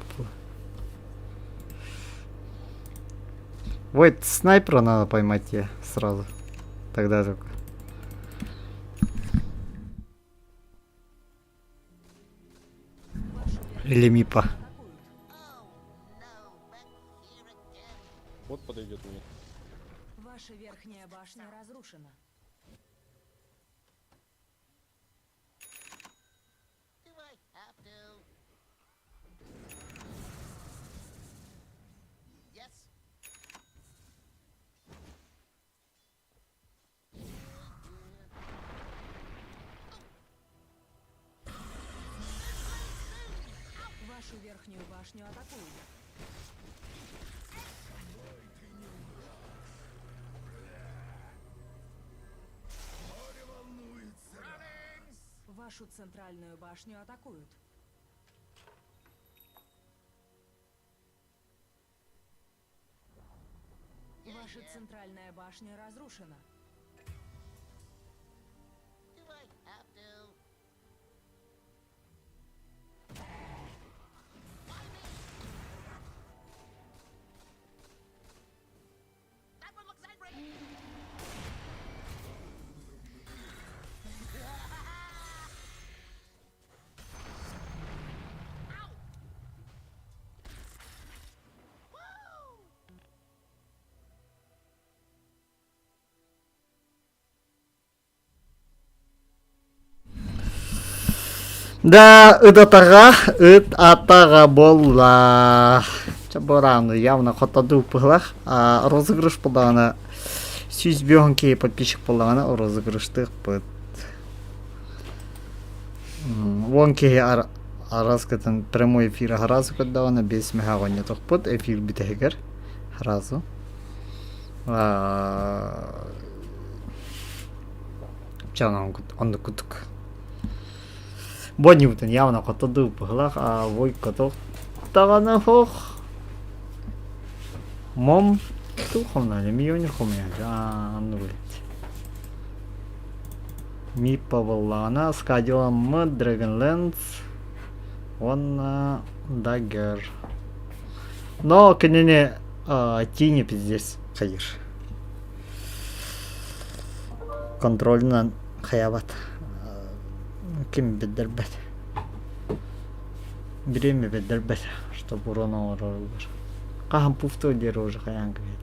Войт, снайпера надо поймать я сразу. Тогда только. Или Мипа. Вот подойдет мне. Ваша верхняя башня разрушена. Вашу верхнюю башню атакуют. Вашу центральную башню атакуют. Ваша центральная башня разрушена. Да, ыт атаҕа, ыт атаҕа буолла. Чэ, буорааны явно хотодуу быһылах. Розыгрыш буоллаҕына 105 киһи подписчик буоллаҕына розыгрыштыахпыт. Уон киһи араскытын прямой эфир сразу көрдөҕүнэ биэс мүһээх оонньотохпут эфир бүтэһигэр сразу. Чэ, оннук курдук. Бонньубутун явно хотодуу быһылаах, а войкотох даҕаны суох. Мом туох хомнаня, миллионер хомуйааччы, аа оннук эбит. Миппа буоллаҕына Скадиламмыт, Dragonlance уонна Dagger. Но кинини тиини пиздец хайыр. Контрольынан хайабат. Ким биллэрбэт. Бириэмэ биллэрбэт, чтобы урон оҥороргор. Хаһан пуфтуо диэри уже хайаан кэбиһэт.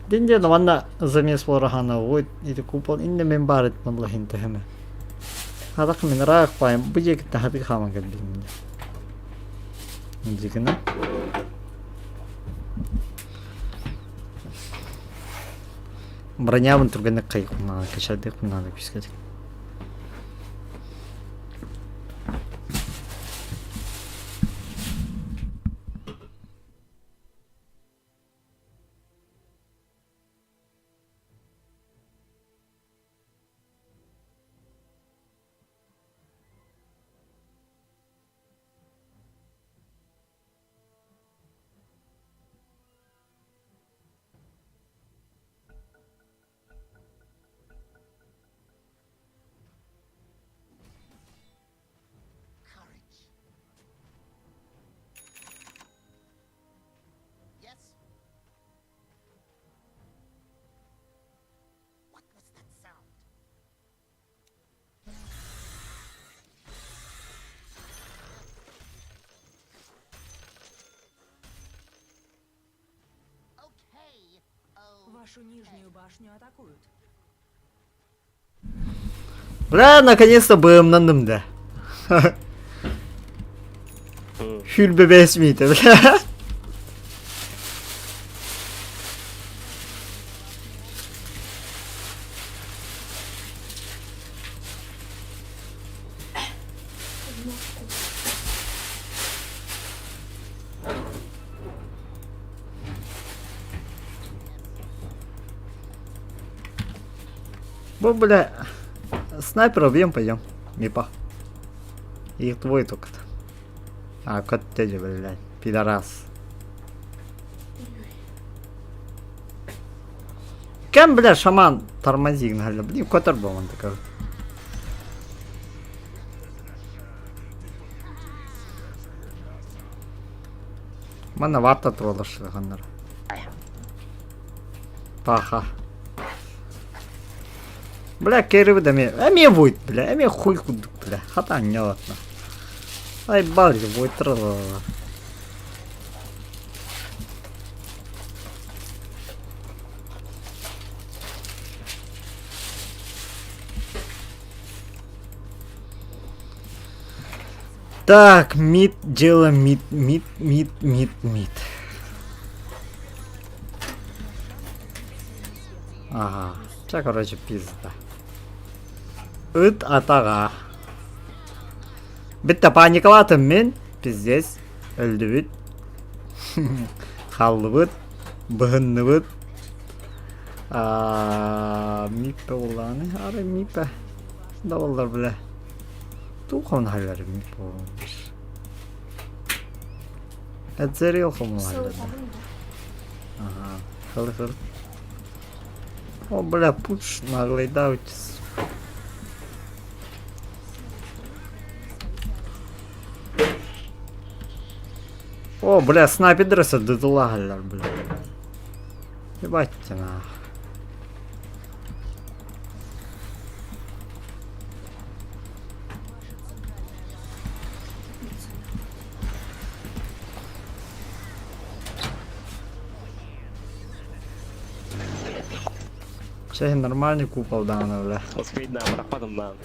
Дин диэн манна замес буолар ой ити купол инне мен баар этим лахин төһөмө. Хадах мин ыраах баайым бу диэкиттэн хатыы хааман кэлбитим. Дигина. Бронябын түргэнник хайыхпын качайдыахпын наада күүскэ. Вашу нижнюю башню атакуют. Бля, наконец-то быымнанным да. Хүлбэ бэс миитэ, бля. Бу, бля, снайпера убьем, пойдем. Мипа. Их двое только-то. А, коттеджи, блядь, пидорас. Кем, бля, шаман тормози, блин, котор был он такой. Манна варта туолашыганнар. Паха. Бля, керибит эмиэ, эмиэ войт, бля, эмиэ хуй курдук, бля, хата анньалатна. Ай, балли, войтрала. Так, мид, дело мид, мид, мид, мид, мид. Ага, чэ, короче, пизда. Ыт атаҕа. Бүттэ паникалаатым мин, пиздец, өлдүбүт. Хааллыбыт, быһынныбыт. Аа, миппэ буоллаҕына, арай миппэ да буоллар бля. Туох хомунаһаллар миппэ буоллар. Эцерил хомунаһаллар. Ага, хыл хыл. О, бля, пуч наглый даутис. О, бля, снайпердерсе дыдылаһаллар, бля. Ебать нах. Чэ, нормальный купол даҕаны, бля. Успейдаан бырахпатым даҕаны.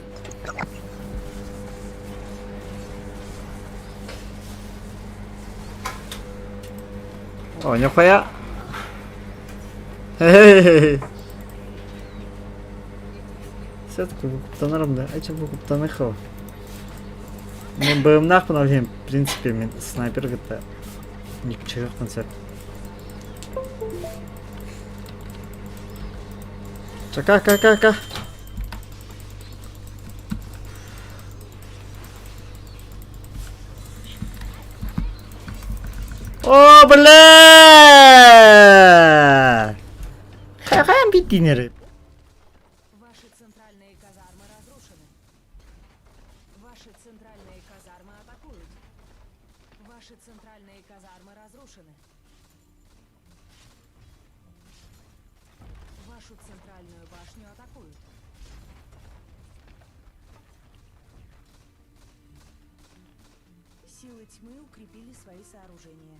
О, нихуя. Хе-хе-хе. Сетку куптанарым да, эче бу куптаныхов. Мен быымнаахпын ол иһин, в принципе, мин снайпер кытта ничего сөп. Чака, ка, ка, ка. О, бля! Хайан биттинери. Ваши центральные казармы разрушены. Ваши центральные казармы атакуют. Ваши центральные казармы разрушены. Вашу центральную башню атакуют. Силы тьмы укрепили свои сооружения.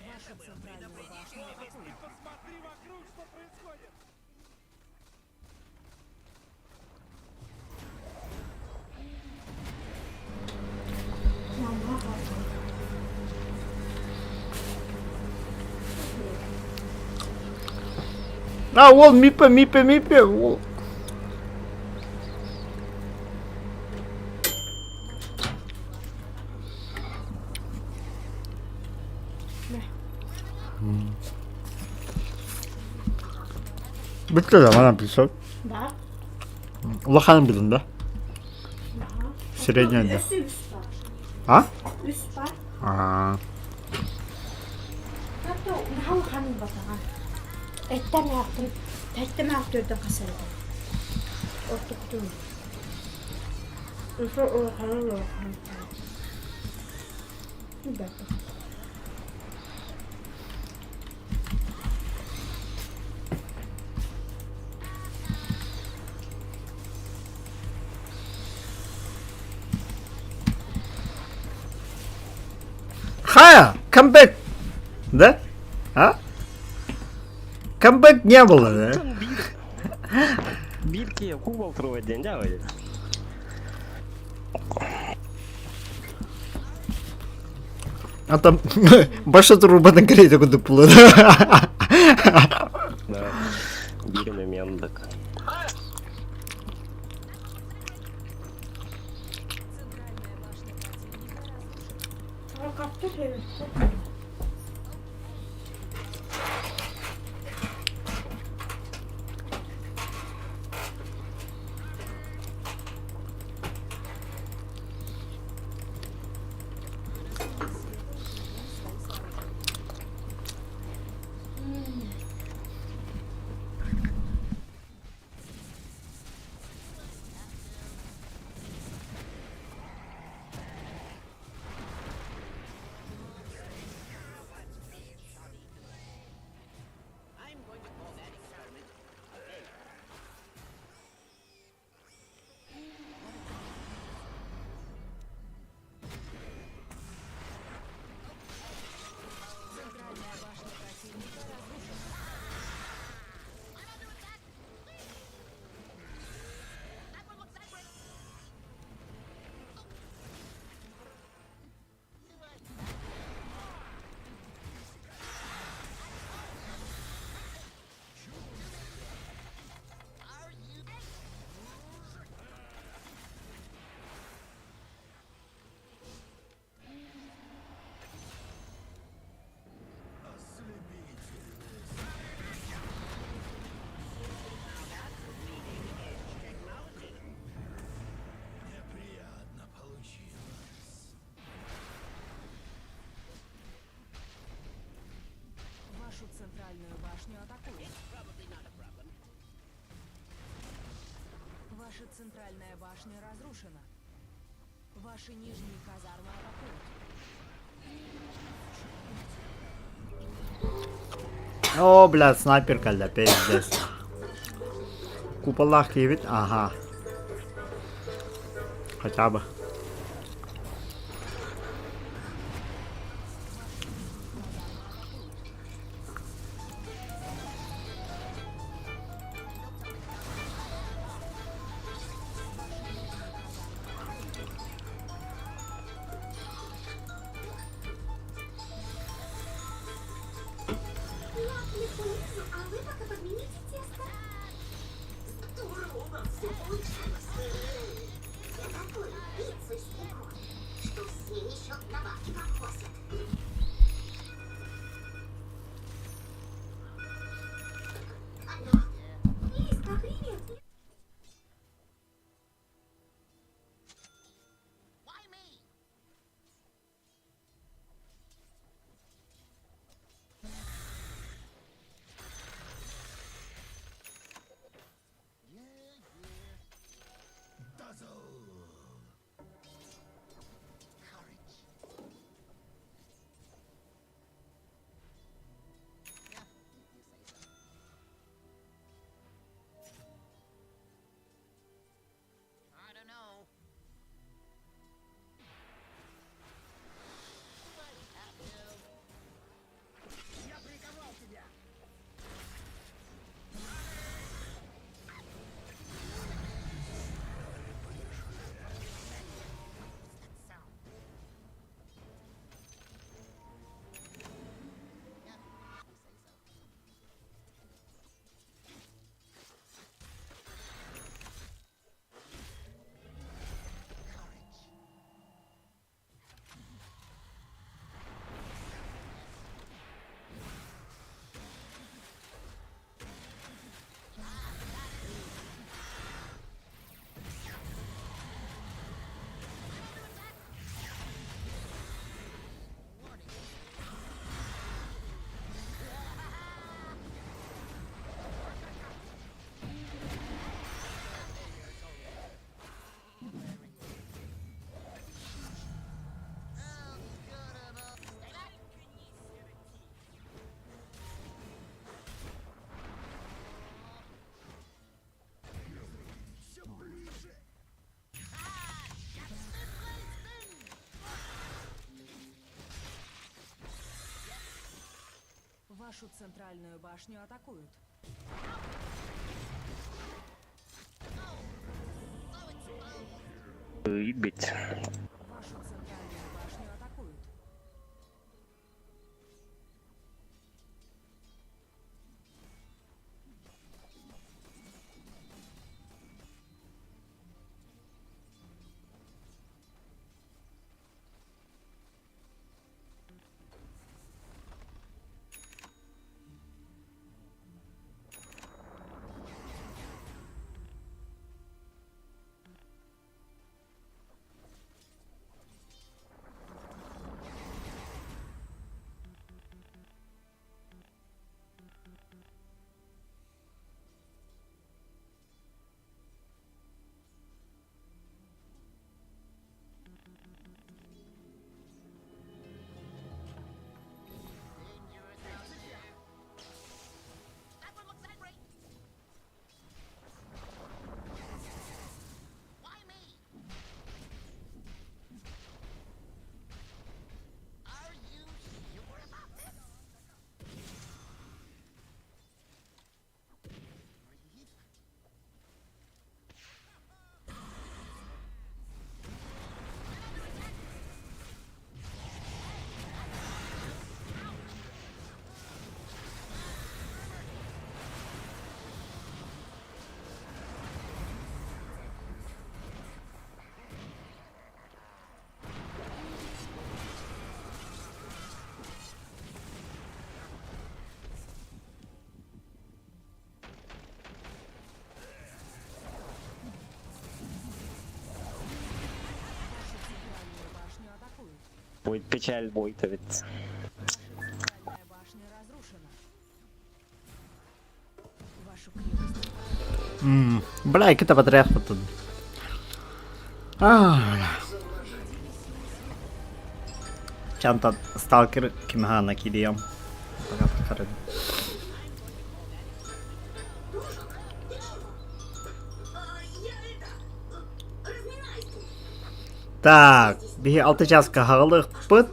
Вашу центральную башню атакуют. Посмотри вокруг, что происходит! А, ол мипе, мипе, мипе, ол. Бүттэ да, манан писок. Да. Улаханын билин да? Средняя да. Өссө үс бар. А? Үс бар. Аа. Hatta наһаа улаханын батаҕа. Эттэн аахтым, тэттэн аахтыырдан хасарда. Ортокутун. Өссө улаханын улахан. Бэрт. А, камбэк! Да? А? Камбэк не было, да? Биир киһи кубал турбат диэн дьэ. А там баша турбатын кэриэтэ курдук буолар. Да. Биир момент. Центральная башня противника разрушена. Каптыр эбит. Центральная башня противника разрушена. Вашу центральную башню атакуют. Ваша центральная башня разрушена. Ваши нижние казармы атакуют. О, блядь, снайпер кэллэ, пиздец. Куполах киирбит, ага. Хотя бы. А вы пока подмените тесто. Здорово у вас все получилось. Я такую пиццу испеку, что все еще добавки попросят. Алло. Лизка, привет. Вашу центральную башню атакуют. Ебить. Вашу центральную башню атакуют. Вашу центральную башню атакуют. Будет печаль, будет ведь. Ваша центральная башня разрушена. Вашу крепость Бля, иккитэ батарыахпытын. Чантан сталкер кимхаана кириэм. Так, биһи алта чааска хаҕылыахпыт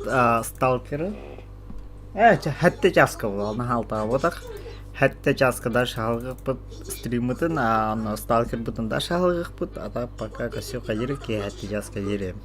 сталкеры. Ээ, сэттэ чааска буолла, наһаа алтаабатах. Сэттэ чааска дальше хаалыахпыт стриммытын, а онно сталкербытын дальше хаалыахпыт, а так пока косю киэһэ сэттэ чааска диэри.